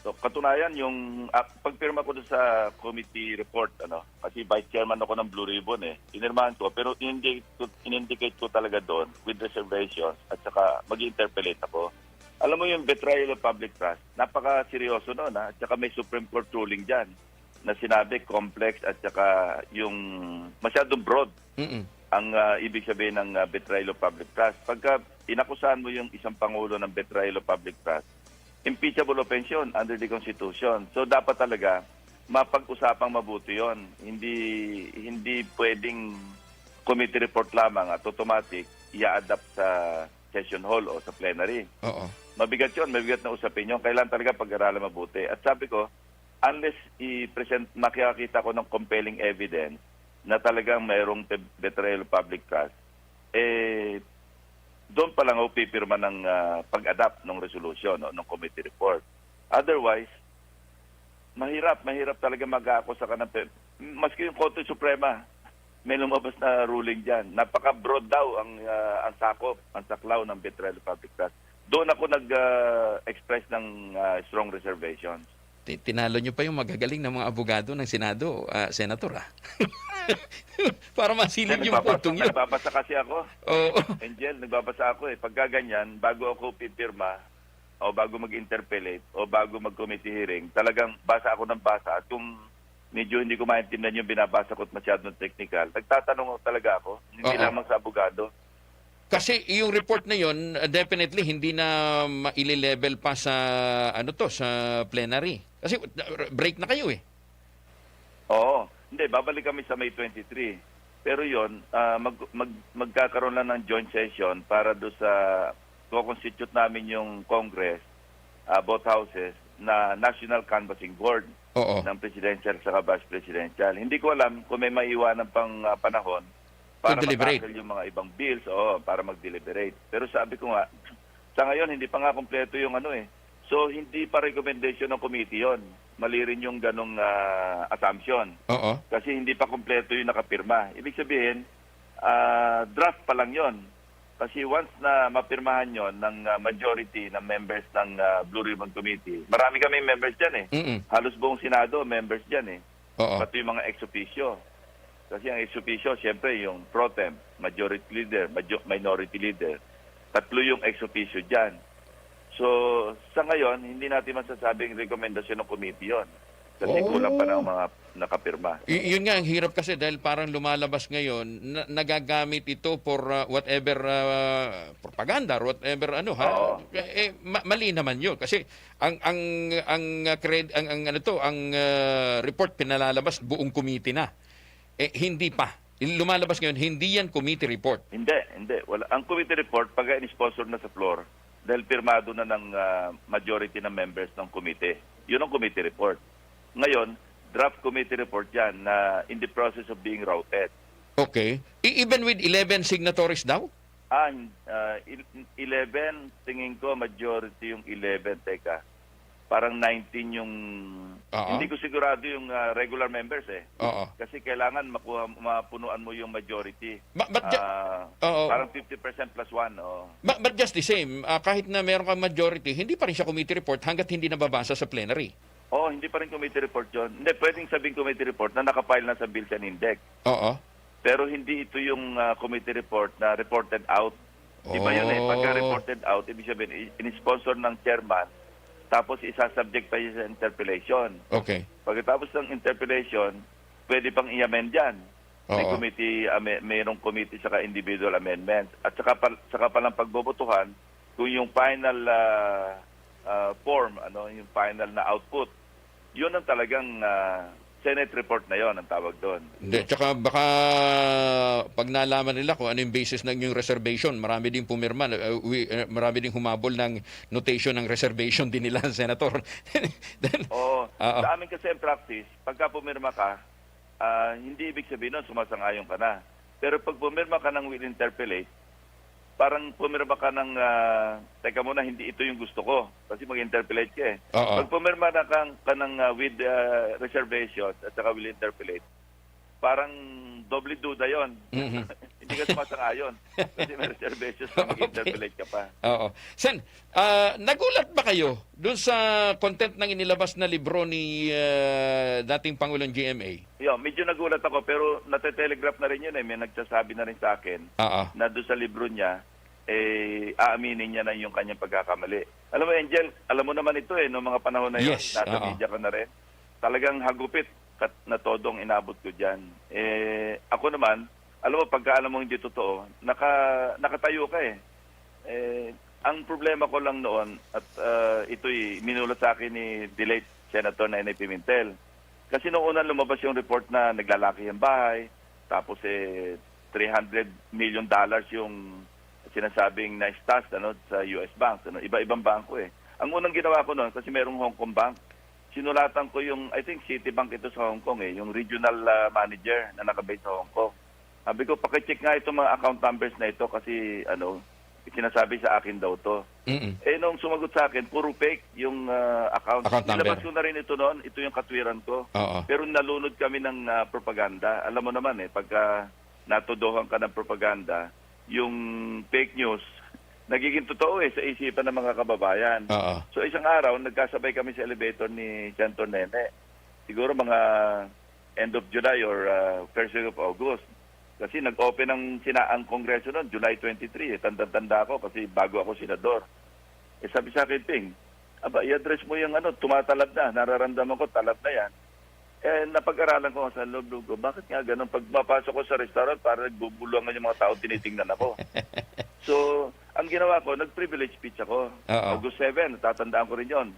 So, katunayan, yung, ah, pagpirma ko doon sa committee report, ano, kasi vice chairman ako ng Blue Ribbon eh. Pinirmahan ko, pero in-indicate ko, in-indicate ko talaga doon with reservations at saka mag-interpellate ako. Alam mo yung betrayal of public trust, napaka-seryoso noon, ha? At saka may Supreme Court ruling dyan na sinabi complex at saka yung masyadong broad Mm-mm. ang, ah, ibig sabihin ng, ah, betrayal of public trust. Pagka inakusahan mo yung isang pangulo ng betrayal of public trust, impeachable offense yun under the Constitution. So, dapat talaga mapag-usapang mabuti yon. Hindi, hindi pwedeng committee report lamang at automatic i-adapt sa session hall o sa plenary. Oo. Mabigat yon, mabigat na usapin yon. Kailangan talaga pag-aralan mabuti. At sabi ko, unless i-present, makakita ko ng compelling evidence na talagang mayroong pe-, betrayal of public trust, eh, doon pa lang ako pipirma ng, ah, pag-adopt ng resolution o ng committee report. Otherwise, mahirap, mahirap talaga mag-aako sa kanang pe-, maski yung Korte Suprema, may lumabas na ruling dyan. Napaka-broad daw ang, ah, ang sakop, ang saklaw ng betrayal of public trust. Doon ako nag, ah, express ng, ah, strong reservations. Ti-, tinalo nyo pa yung magagaling na mga abogado ng Senado, ah, Senator, ah. Para masilip Kasi yung nagbabasa, putong yun. Nagbabasa kasi ako. Oo. Angel, nagbabasa ako eh. Pagka ganyan, bago ako pipirma, o bago mag-interpellate, o bago mag-committee hearing, talagang basa ako ng basa. At kung medyo hindi ko maintindihan yung binabasa ko at masyadong technical, nagtatanong talaga ako. Hindi Oo. lamang sa abogado. Kasi yung report na yun, uh, definitely hindi na maile-level pa sa, ano to, sa plenary. Kasi, uh, break na kayo eh. Oo. Hindi, babalik kami sa May twenty-three. Pero yun, ah, mag-, mag-, magkakaroon lang ng joint session para do sa co-constitute namin yung Congress, ah, both houses, na National Canvassing Board Oo. ng Presidential saka Vice Presidential. Hindi ko alam kung may maiwanan pang, ah, panahon para To deliberate. matackle yung mga ibang bills, oo, para mag-deliberate. Pero sabi ko nga, sa ngayon, hindi pa nga kompleto yung ano eh. So, hindi pa recommendation ng committee yon. Mali rin yung ganong, ah, assumption. Oo. Kasi hindi pa kompleto yung nakapirma. Ibig sabihin, ah, draft pa lang yon. Kasi once na mapirmahan yon ng, ah, majority ng members ng, ah, Blue Ribbon Committee, marami kami members dyan eh. Mm-mm. Halos buong Senado members dyan eh. Oo. Pati yung mga ex officio. Kasi ang ex officio, siyempre, yung pro tem, majority leader, majo-, minority leader. Tatlo yung ex officio dyan. So, sa ngayon, hindi natin masasabing rekomendasyon ng committee yon. Kasi Oh. kulang pa ng mga nakapirma. Y-, yun nga, ang hirap kasi dahil parang lumalabas ngayon, na-, nagagamit ito for, uh, whatever, uh, propaganda or whatever, ano, ha? Oo. Eh, eh, ma-, mali naman yun. Kasi ang, ang, ang, uh, cred-, ang, ang, ano to, ang, uh, report pinalalabas buong committee na. Eh, hindi pa. Lumalabas ngayon, hindi yan committee report. Hindi, hindi. Wala. Ang committee report, pag in-sponsor na sa floor, dahil pirmado na ng, ah, majority ng members ng committee. Yun ang committee report. Ngayon, draft committee report yan na in the process of being routed. Okay. E-, even with eleven signatories daw? Ah, hin-, ah, il-, eleven, tingin ko majority yung eleven. Teka. parang nineteen yung, Oo. hindi ko sigurado yung, ah, regular members eh. Oo. Kasi kailangan makuha, mapunuan mo yung majority. Ba-, but ju-, Ah, oo. parang fifty percent plus one, oo. But, but just the same, ah, kahit na meron kang majority, hindi pa rin siya committee report hanggat hindi nababasa sa plenary. Oo, hindi pa rin committee report yun. Hindi, pwedeng sabing committee report na nakapile na sa Bills and Index. Oo. Pero hindi ito yung, ah, committee report na reported out. Di ba yun eh? Pagka Oh. reported out, ibig sabihin, i-, in-sponsor ng chairman, tapos isasubject pa yun sa interpellation. Okay. Pagkatapos ng interpellation, pwede pang i-amend yan. May Oo. committee, ah, may, mayroong committee saka individual amendments. At saka pa, saka palang pagbobotohan kung yung final, ah, ah, form, ano, yung final na output, yun ang talagang, ah, Senate report na yon ang tawag doon. Hindi, tsaka baka pag nalaman nila kung ano yung basis ng inyong reservation, marami ding pumirma, uh, wi-, uh, marami ding humabol ng notation ng reservation din nila, Senator. Then, Oo. Oo. Sa amin kasi ang practice, pagka pumirma ka, ah, hindi ibig sabihin nun sumasang-ayon ka na. Pero pag pumirma ka ng will interpellate, parang pumirma ka ng, ah, "Teka muna, hindi ito yung gusto ko." Kasi mag-interpellate ka eh. Oo. Pag pumirma na kang, ka ng, ah, with, ah, reservation at saka will interpellate, parang doble duda yon. Mhm. Hindi ka sumasang-ayon. Kasi may reservations ka, Okay. mag-interpellate ka pa. Oo. Sen, ah, nagulat ba kayo dun sa content ng inilabas na libro ni, ah, dating Pangulong G M A? Yo, medyo nagulat ako, pero nate-telegraph na rin yun eh. May nagsasabi na rin sa akin Oo. na doon sa libro niya, eh, aaminin niya na yung kanyang pagkakamali. Alam mo, Angel, alam mo naman ito eh, noong mga panahon na yun, Yes, nasa oo. media ka na rin. Talagang hagupit kat na todo ang inabot ko dyan. Eh, ako naman, alam mo, pagka alam mo hindi totoo, naka-, nakatayo ka eh. Eh, ang problema ko lang noon, at, ah, ito'y minulat sa akin ni the late Senator Nene Pimentel. Kasi nung una lumabas yung report na naglalaki ang bahay, tapos eh, three hundred million dollars yung sinasabing na-stash, ano, sa U S banks, ano, iba-ibang bangko eh. Ang unang ginawa ko noon, kasi merong Hong Kong Bank, sinulatan ko yung, I think Citibank ito sa Hong Kong eh, yung regional, ah, manager na nakabase sa Hong Kong. Sabi ko, "Pakicheck nga itong mga account numbers na ito kasi, ano, sinasabi sa akin daw to." Mm-mm. Eh, nung sumagot sa akin, puro fake yung, ah, account. Account number. Nilabas ko na rin ito noon, ito yung katwiran ko. Oo. Pero nalunod kami ng, ah, propaganda. Alam mo naman eh, pagka natuduhan ka ng propaganda, yung fake news, nagiging totoo eh sa isipan ng mga kababayan. Oo. So, isang araw, nagkasabay kami sa elevator ni Senator Nene. Siguro mga end of July or, ah, first week of August. Kasi nag-open ang sina-, ang Kongreso noon, July twenty-three eh. Tanda-tanda ako kasi bago ako senador. Eh, sabi sa akin, "Ping, aba, i-address mo yung ano, tumatalab na, nararamdaman ko, talab na yan." Eh, napag-aralan ko nga sa loob-loob ko, bakit nga ganun? Pag mapasok ko sa restaurant, parang nagbubulungan yung mga tao, tinitingnan ako. So, ang ginawa ko, nag-privilege speech ako. Oo. August seven, natatandaan ko rin yon.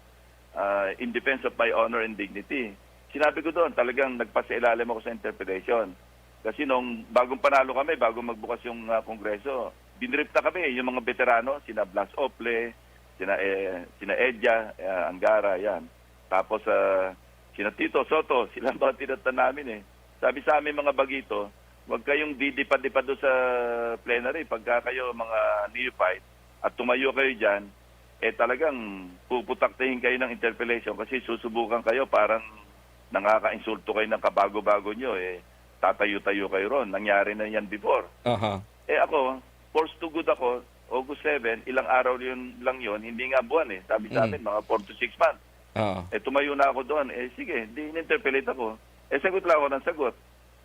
Ah, in defense of my honor and dignity. Sinabi ko doon, talagang nagpasailalim ako sa interpellation. Kasi nung bagong panalo kami, bagong magbukas yung, ah, Kongreso, binrief na kami, yung mga veterano, sina Blas Ople, sina, eh, sina Edya, eh, Angara, yan. Tapos, ah, sina Tito Soto, sila ang mga tinatan namin eh. Sabi sa amin mga bagito, "Huwag kayong didipa-dipa doon sa plenary pagka kayo mga neophyte at tumayo kayo dyan, eh talagang puputaktihin kayo ng interpellation kasi susubukan kayo, parang nangaka-insulto kayo ng kabago-bago nyo eh. Tatayo-tayo kayo ron. Nangyari na yan before." Aha. Eh ako, forced to good ako, August seven, ilang araw yun lang yun, hindi nga buwan eh. Sabi sa Mm. amin, mga four to six months. Oo. Eh tumayo na ako doon. Eh sige, di in-interpellate ako. Eh sagot lang ako ng sagot.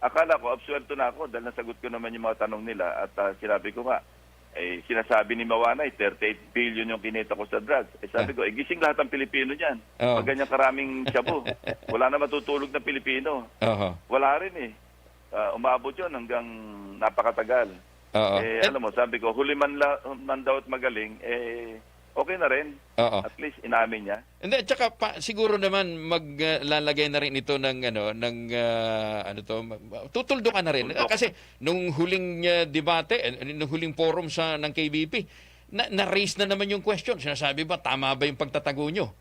Akala ko, absuelto na ako dahil nasagot ko naman yung mga tanong nila at, ah, sinabi ko nga, eh, sinasabi ni Mawanay, thirty-eight billion yung kinita ko sa drugs. Eh sabi Ah. ko, eh gising lahat ang Pilipino dyan. Oo. Pag ganyan karaming shabu, wala na matutulog na Pilipino. Aha. Wala rin eh. Ah, umabot yun hanggang napakatagal. Oo. Eh, Eh, alam mo, sabi ko, huli man, la, man daw at magaling, eh, okay na rin. Oo. At least, inamin niya. Hindi, at saka pa, siguro naman maglalagay na rin ito ng, ano, ng, ah, ano to, ma-, ma-, tutuldukan na rin. Tuldok. Kasi nung huling, ah, debate, eh, nung huling forum sa, ng K B P, na, na-raise na naman yung question. Sinasabi ba, tama ba yung pagtatago nyo?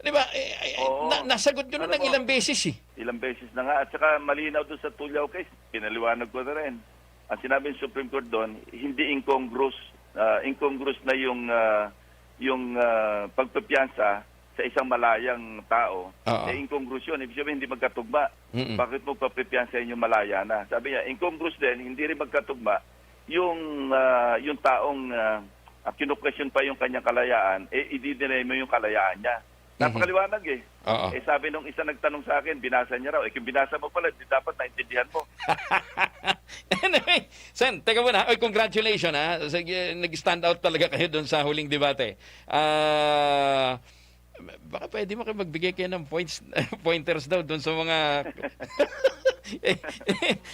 Di ba? Eh, eh, Oo. na, nasagot nyo na Alam ng mo, ilang beses eh. Ilang beses na nga. At saka malinaw doon sa Tulyaw case, pinaliwanag ko na rin. Ang sinabi ng Supreme Court doon, hindi incongruous, ah, incongruous na yung, ah, yung, ah, pagpapiyansa sa sa isang malayang tao, Oo. eh, incongruous yun. Ibig sabihin, hindi magkatugma. Mm-mm. Bakit mo papipiyansahin yung malaya na? Sabi niya, incongruous din, hindi rin magkatugma yung, ah, yung taong, ah, ah, kinu-question pa yung kanyang kalayaan, eh, i-deny mo yung kalayaan niya. Mhm. Napakaliwanag eh. Oo. Eh, sabi nung isa nagtanong sa akin, binasa niya raw. Eh, kung binasa mo pala, di dapat naintindihan mo. Anyway, Sen, teka muna. Oy, congratulations, ha. Sige, nag-stand out talaga kayo dun sa huling debate. Ah, baka pwede mo kayo magbigay kayo ng points, pointers daw dun sa mga Eh,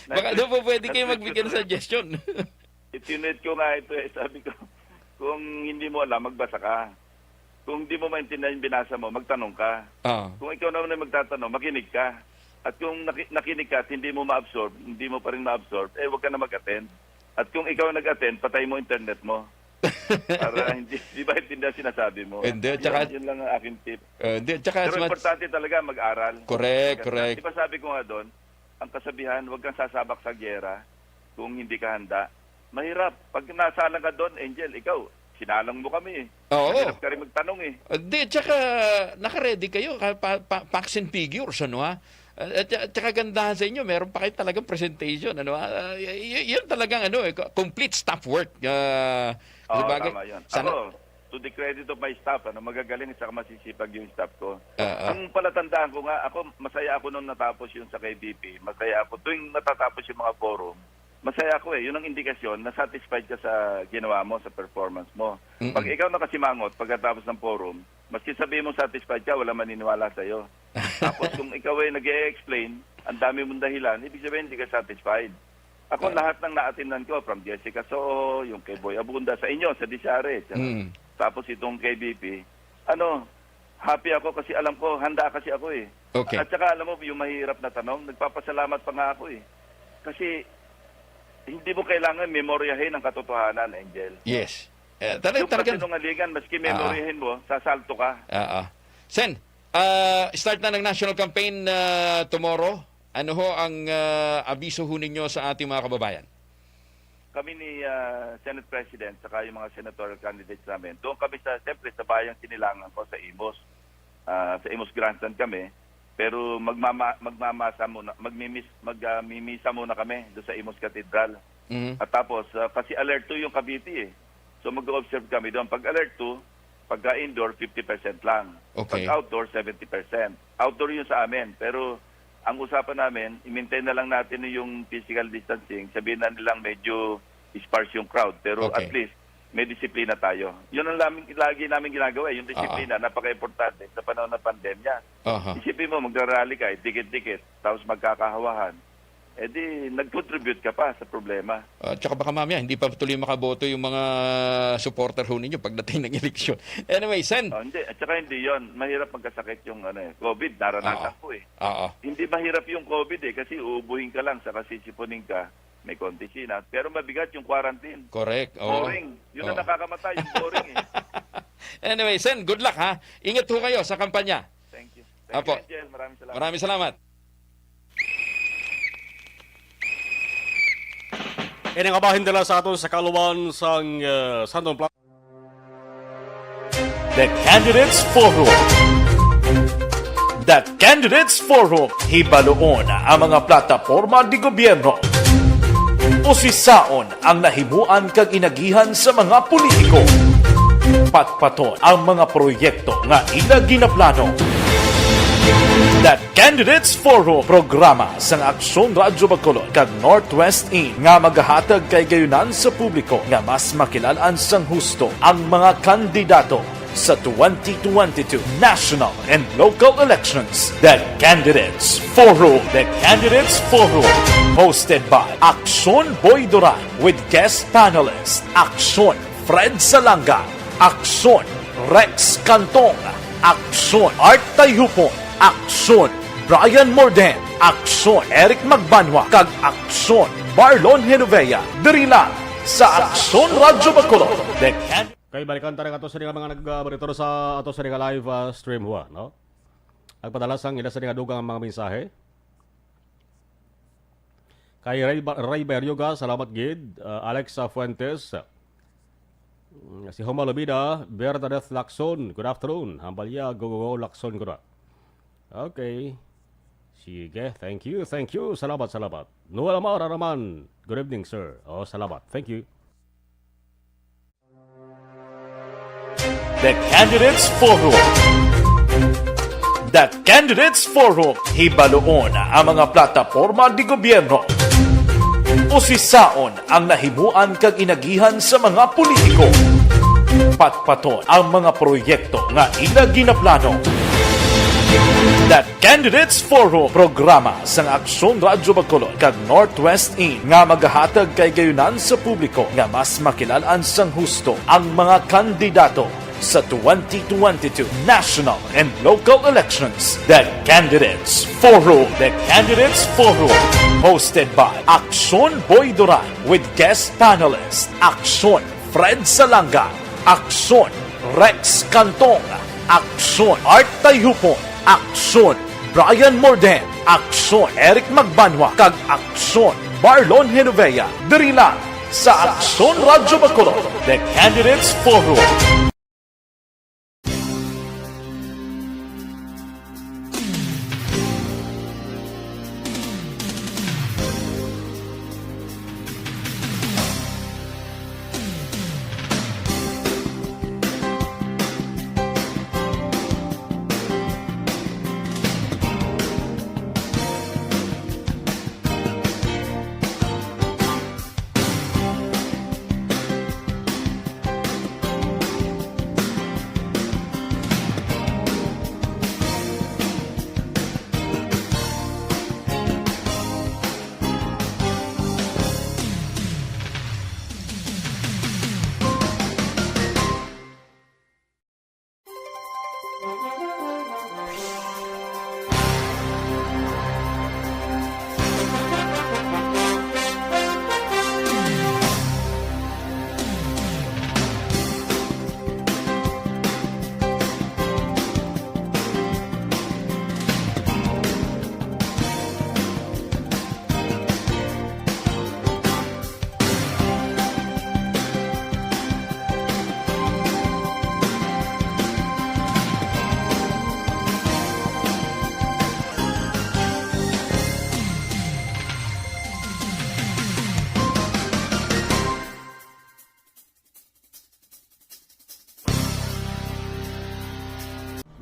baka daw po pwede kayo magbigay ng suggestion. Itinuit ko nga ito eh. Sabi ko, kung hindi mo alam, magbasa ka. Kung hindi mo maintindihan yung binasa mo, magtanong ka. Ah. Kung ikaw naman ay magtatanong, makinig ka. At kung naki-, nakinig ka at hindi mo ma-absorb, hindi mo pa rin ma-absorb, eh, huwag ka na mag-attend. At kung ikaw nag-attend, patay mo internet mo. Para hindi, di ba, hindi na sinasabi mo. Hindi, Yun, tsaka yun lang ang aking tip. Uh, hindi, tsaka Pero mas importante talaga mag-aral. Correct, Kasi, correct. Di ba sabi ko nga doon, ang kasabihan, huwag kang sasabak sa giyera kung hindi ka handa. Mahirap. Pag nasalang ka doon, Angel, ikaw, sinalang mo kami eh. Oo. Mahirap ka rin magtanong eh. Uh, di, tsaka naka-ready kayo, ka-, pa-, pa-, facts and figures, ano ha? Uh, at, at tsaka gandahan sa inyo, meron pa kayo talagang presentation, ano ha? Uh, y-, y-, yun talagang ano eh, co-, complete staff work. Uh, Oo, sabagay, tama yun. Sana Ako, to the credit of my staff, ano, magagaling at saka masisipag yung staff ko. Ah, ah. Ang palatandaan ko nga, ako, masaya ako nung natapos yung sa K B P. Masaya ako tuwing natatapos yung mga forum. Masaya ako eh. Yun ang indikasyon na satisfied ka sa ginawa mo, sa performance mo. Mm-mm. Pag ikaw nakasimangot pagkatapos ng forum, maski sabihin mo satisfied ka, wala maniniwala sa'yo. Tapos kung ikaw ay nag-e-explain, ang dami mong dahilan, ibig sabihin hindi ka satisfied. Ako, Ah. lahat ng naatindan ko, from Jessica Soho, yung kay Boy Abunda, sa inyo, sa Disare, tsaka Mm. tapos itong K B P, ano, happy ako kasi alam ko, handa kasi ako eh. Okay. At saka alam mo, yung mahirap na tanong, nagpapasalamat pa nga ako eh. Kasi hindi mo kailangan memoryahin ang katotohanan, Angel. Yes. Eh, talaga, Yung talagang kasinungalingan, maski Ah. memoryahin mo, sasalto ka. Ah, ah. Sen, ah, start na ng national campaign, ah, tomorrow. Ano ho ang, ah, abiso ho ninyo sa ating mga kababayan? Kami ni, ah, Senate President saka yung mga senatorial candidates namin, doon kami sa, siyempre, sa bayang Sinilangan ko, sa Imus. Ah, sa Imus Grandstand kami, pero magmama-, magmamasa muna, magmimis-, mag, ah, mimisa muna kami doon sa Imus Cathedral. Mhm. At tapos, ah, kasi alert two yung Cavite eh. So mag-observe kami doon. Pag alert two, pagka indoor, fifty percent lang. Okay. Pag outdoor, seventy percent. Outdoor yun sa amin. Pero ang usapan namin, i-maintain na lang natin yung physical distancing. Sabihin na nilang medyo sparse yung crowd. Pero Okay. at least, may disiplina tayo. Yun ang laming, lagi namin ginagawa eh. Yung disiplina, Ah. napaka-importante sa panahon ng pandemya. Aha. Isipin mo, magrarally ka, eh, dikit-dikit, tapos magkakahawahan. Eh di, nag-contribute ka pa sa problema. At saka baka mamaya, hindi pa tuloy makaboto yung mga supporter ho ninyo pagdating ng eleksyon. Anyway, Sen. Oh, hindi. At saka hindi yon. Mahirap magkasakit yung ano, eh, COVID. Naranasan Oo. ko eh. Oo. Hindi mahirap yung COVID eh, kasi uubuhin ka lang, saka sisipunin ka, may konti sinat. Pero mabigat yung quarantine. Correct. Oo. Boring. Yun ang Oo. nakakamatay, yung boring eh. Anyway, Sen, good luck ha. Ingat ho kayo sa kampanya. Thank you. Thank Apo. you, Angel. Maraming salamat. Maraming salamat. Ini nga bahin dala sa aton sa kaluban sang, eh, Santong Plaza. The Candidates Forum. The Candidates Forum. Hibaluon ang mga plataporma de gobyerno. Usisaon ang nahimuan kag inagihan sa mga politiko. Patpaton ang mga proyekto nga ila ginaplano. The Candidates Forum, programa sang Aksyon Radyo Bacolod kag Northwest Inn nga magahatag kahigayonan sa publiko nga mas makilal-an sang husto ang mga kandidato sa twenty twenty-two national and local elections. The Candidates Forum. The Candidates Forum. Hosted by Aksyon Boy Duran with guest panelist Aksyon Fred Salanga, Aksyon Rex Cantong, Aksyon Art Tayhupon, Aksyon Brian Morden, Aksyon Eric Magbanwa, kag Aksyon Marlon Genovea. Diri lang sa Aksyon Radyo Bacolod. The Can- Kay balikan ta rin ato sa mga nagmonitor sa ato sa nga live, ah, stream, huwa, no? Nagpadala sang ila sa nga dugang mga mensahe. Kay Ray Ba-, Ray Beryoga, salamat gid. Ah, Alex, ah, Fuentes, ah, Mm, si Homa Lubida, Bernadette Lacson, good afternoon. Hambal ya, go, go, go, Lacson, good. Okay. Sige, thank you, thank you. Salamat, salamat. Noel Amara naman, good evening, sir. Oh, salamat. Thank you. The Candidates Forum. The Candidates Forum. Hibaluon ang mga plataporma di gobyerno. Usisaon ang nahimuan kag inagihan sa mga politiko. Patpaton ang mga proyekto nga ila ginaplano. The Candidates Forum, programa sang Aksyon Radyo Bacolod kag Northwest In, nga magahatag kay gayunan sa publiko nga mas makilal-an sang husto ang mga kandidato sa twenty twenty-two national and local elections. The Candidates Forum. The Candidates Forum, hosted by Aksyon Boy Duran with guest panelist Aksyon Fred Salanga, Aksyon Rex Cantong, Aksyon Art Tayhupon, Aksyon Brian Morden, Aksyon Eric Magbanwa, kag Aksyon Marlon Genovea. Diri lang sa Aksyon Radyo Bacolod, The Candidates Forum.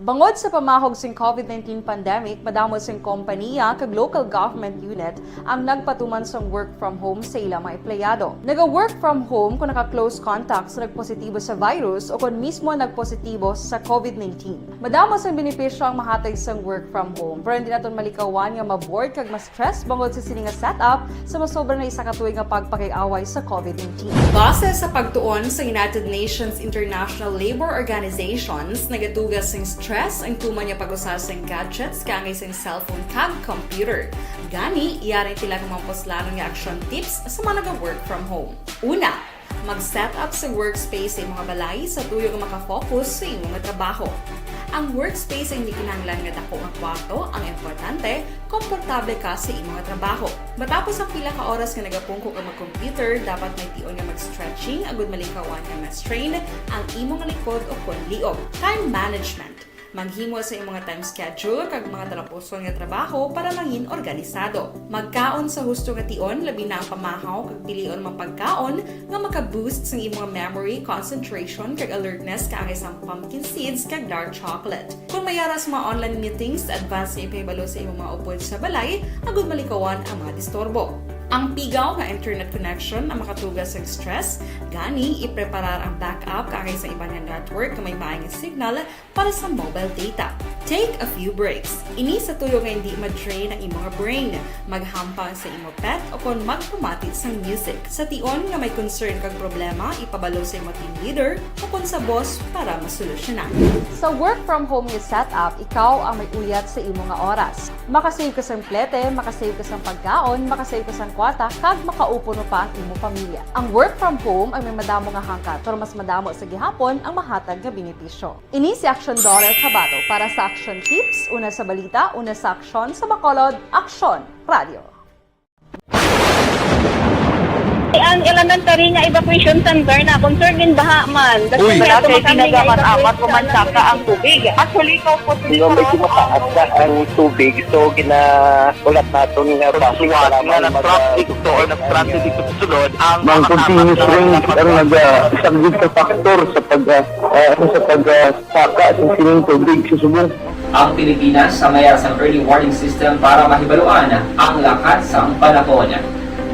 Bangod sa pamahog sing COVID nineteen pandemic, madamo sing kompaniya kag local government unit ang nagpatuman sang work from home sa ila mga empleyado. Naga-work from home kon naka-close contact sa nagpositibo sa virus o kon mismo nagpositibo sa COVID nineteen. Madamo sang benepisyo ang mahatag sang work from home, pero hindi naton malikawan nga ma-bored kag ma-stress bangod sa sini nga setup sa masobra na isa ka tuig nga pagpakig-away sa COVID nineteen. Base sa pagtuon sa United Nations International Labour Organizations, nagatuga sing stress ang tuman nga pag-usa sing gadgets kaangay sing cellphone kag computer. Gani, yari sila nga mga puslanon nga action tips sa mga naga-work from home. Una, mag-set up sa workspace sa imo nga balay sa tuyo nga makafocus sa imo nga trabaho. Ang workspace ay hindi kinahanglan nga dako nga kwarto, ang importante, komportable ka sa imo nga trabaho. Matapos ang pila ka oras nga nagapungko ka mag-computer, dapat may tion nga mag-stretching agud malikawan nga ma-strain ang imo nga likod o kon liog. Time management. Maghimo sa imo nga time schedule kag mga talapuson nga trabaho para mangin organisado. Magkaon sa husto nga tion, labi na ang pamahaw kag pilion man pagkaon nga maka-boost sang imo nga memory, concentration, kag alertness kaangay sang pumpkin seeds kag dark chocolate. Kung may ara sa mga online meetings, advance nga ipahibalo sa imo mga upod sa balay agud malikawan ang mga disturbo. Ang pigaw nga internet connection ang makatuga sa stress, gani ipreparar ang backup kaangay sa iban nga network nga may maay nga signal para sa mobile data. Take a few breaks. Ini sa tuyo nga hindi ma-drain ang imo nga brain. Maghampang sa imo pet o kon magpamati sang music. Sa tion nga may concern kag problema, ipabalo sa imo team leader o kon sa boss para masolusyonan. Sa work from home nga setup, ikaw ang may uyat sa imo nga oras. Makasave ka sang plete, makasave ka sang pagkaon, makasave ka sang kwarta, kag makaupo pa ang imo pamilya. Ang work from home ay may madamo nga hangkat, pero mas madamo sa gihapon ang mahatag nga benepisyo. Ini si Action Doris Habato para sa Action Tips, una sa balita, una sa aksyon, sa Bacolod, Aksyon Radio. Ang elementary nga evacuation center na concern din baha man. That's Uy. Why Wala ato kay kami nga ginagamat-amat evacuation ko man center. Saka ang tubig. Actually, ikaw po Di ba, medyo mataas na ang tubig, so ginaulat naton nga Pagsuwat nga nag-traffic to or nag-traffic dito sa sulod, ang Ang mga continuous kasama rain na ang naga-, isa gid sa factor sa pag, ah, ah, ano, sa pag, ah, saka sa sining tubig sa subong. Ang Pilipinas sa mayar sang early warning system para mahibaluan ang lakat sang panahon.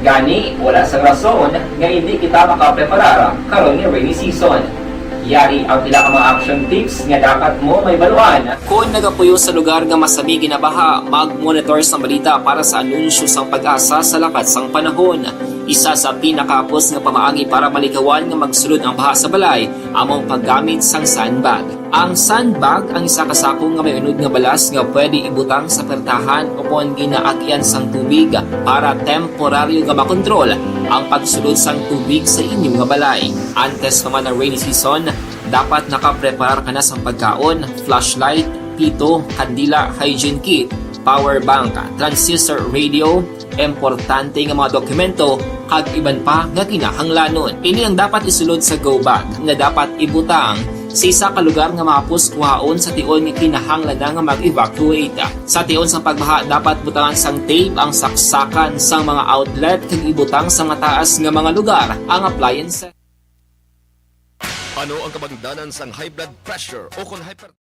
Gani, wala sang rason nga hindi kita makapreparar karon nga rainy season. Yari ang pila ka mga action tips nga dapat mo mahibaluan. Kon nagapuyo sa lugar nga masami ginabaha, mag-monitor sang balita para sa anunsyo sang PAGASA sa lakat sang panahon. Isa sa pinakahapos nga pamaagi para malikawan nga magsulod ang baha sa balay amo ang paggamit sang sandbag. Ang sandbag ang isa ka sako nga may unod nga balas nga pwede ibutang sa pertahan o kon ginaagyan sang tubig para temporaryo nga makontrol ang pagsulod sang tubig sa inyo nga balay. Antes pa man ang rainy season, dapat nakapreparar ka na sang pagkaon, flashlight, pito, kandila, hygiene kit, power bank, transistor radio, importante nga mga dokumento, kag iban pa nga kinahanglanon. Ini ang dapat isulod sa go bag nga dapat ibutang sa isa ka lugar nga mahapos kuhaon sa tion nga kinahanglan na nga mag-evacuate. Sa tion sang pagbaha, dapat butangan sang tape ang saksakan sang mga outlet kag ibutang sa mataas nga mga lugar ang appliances. Ano ang kabangdanan sang high blood pressure o kon hyper-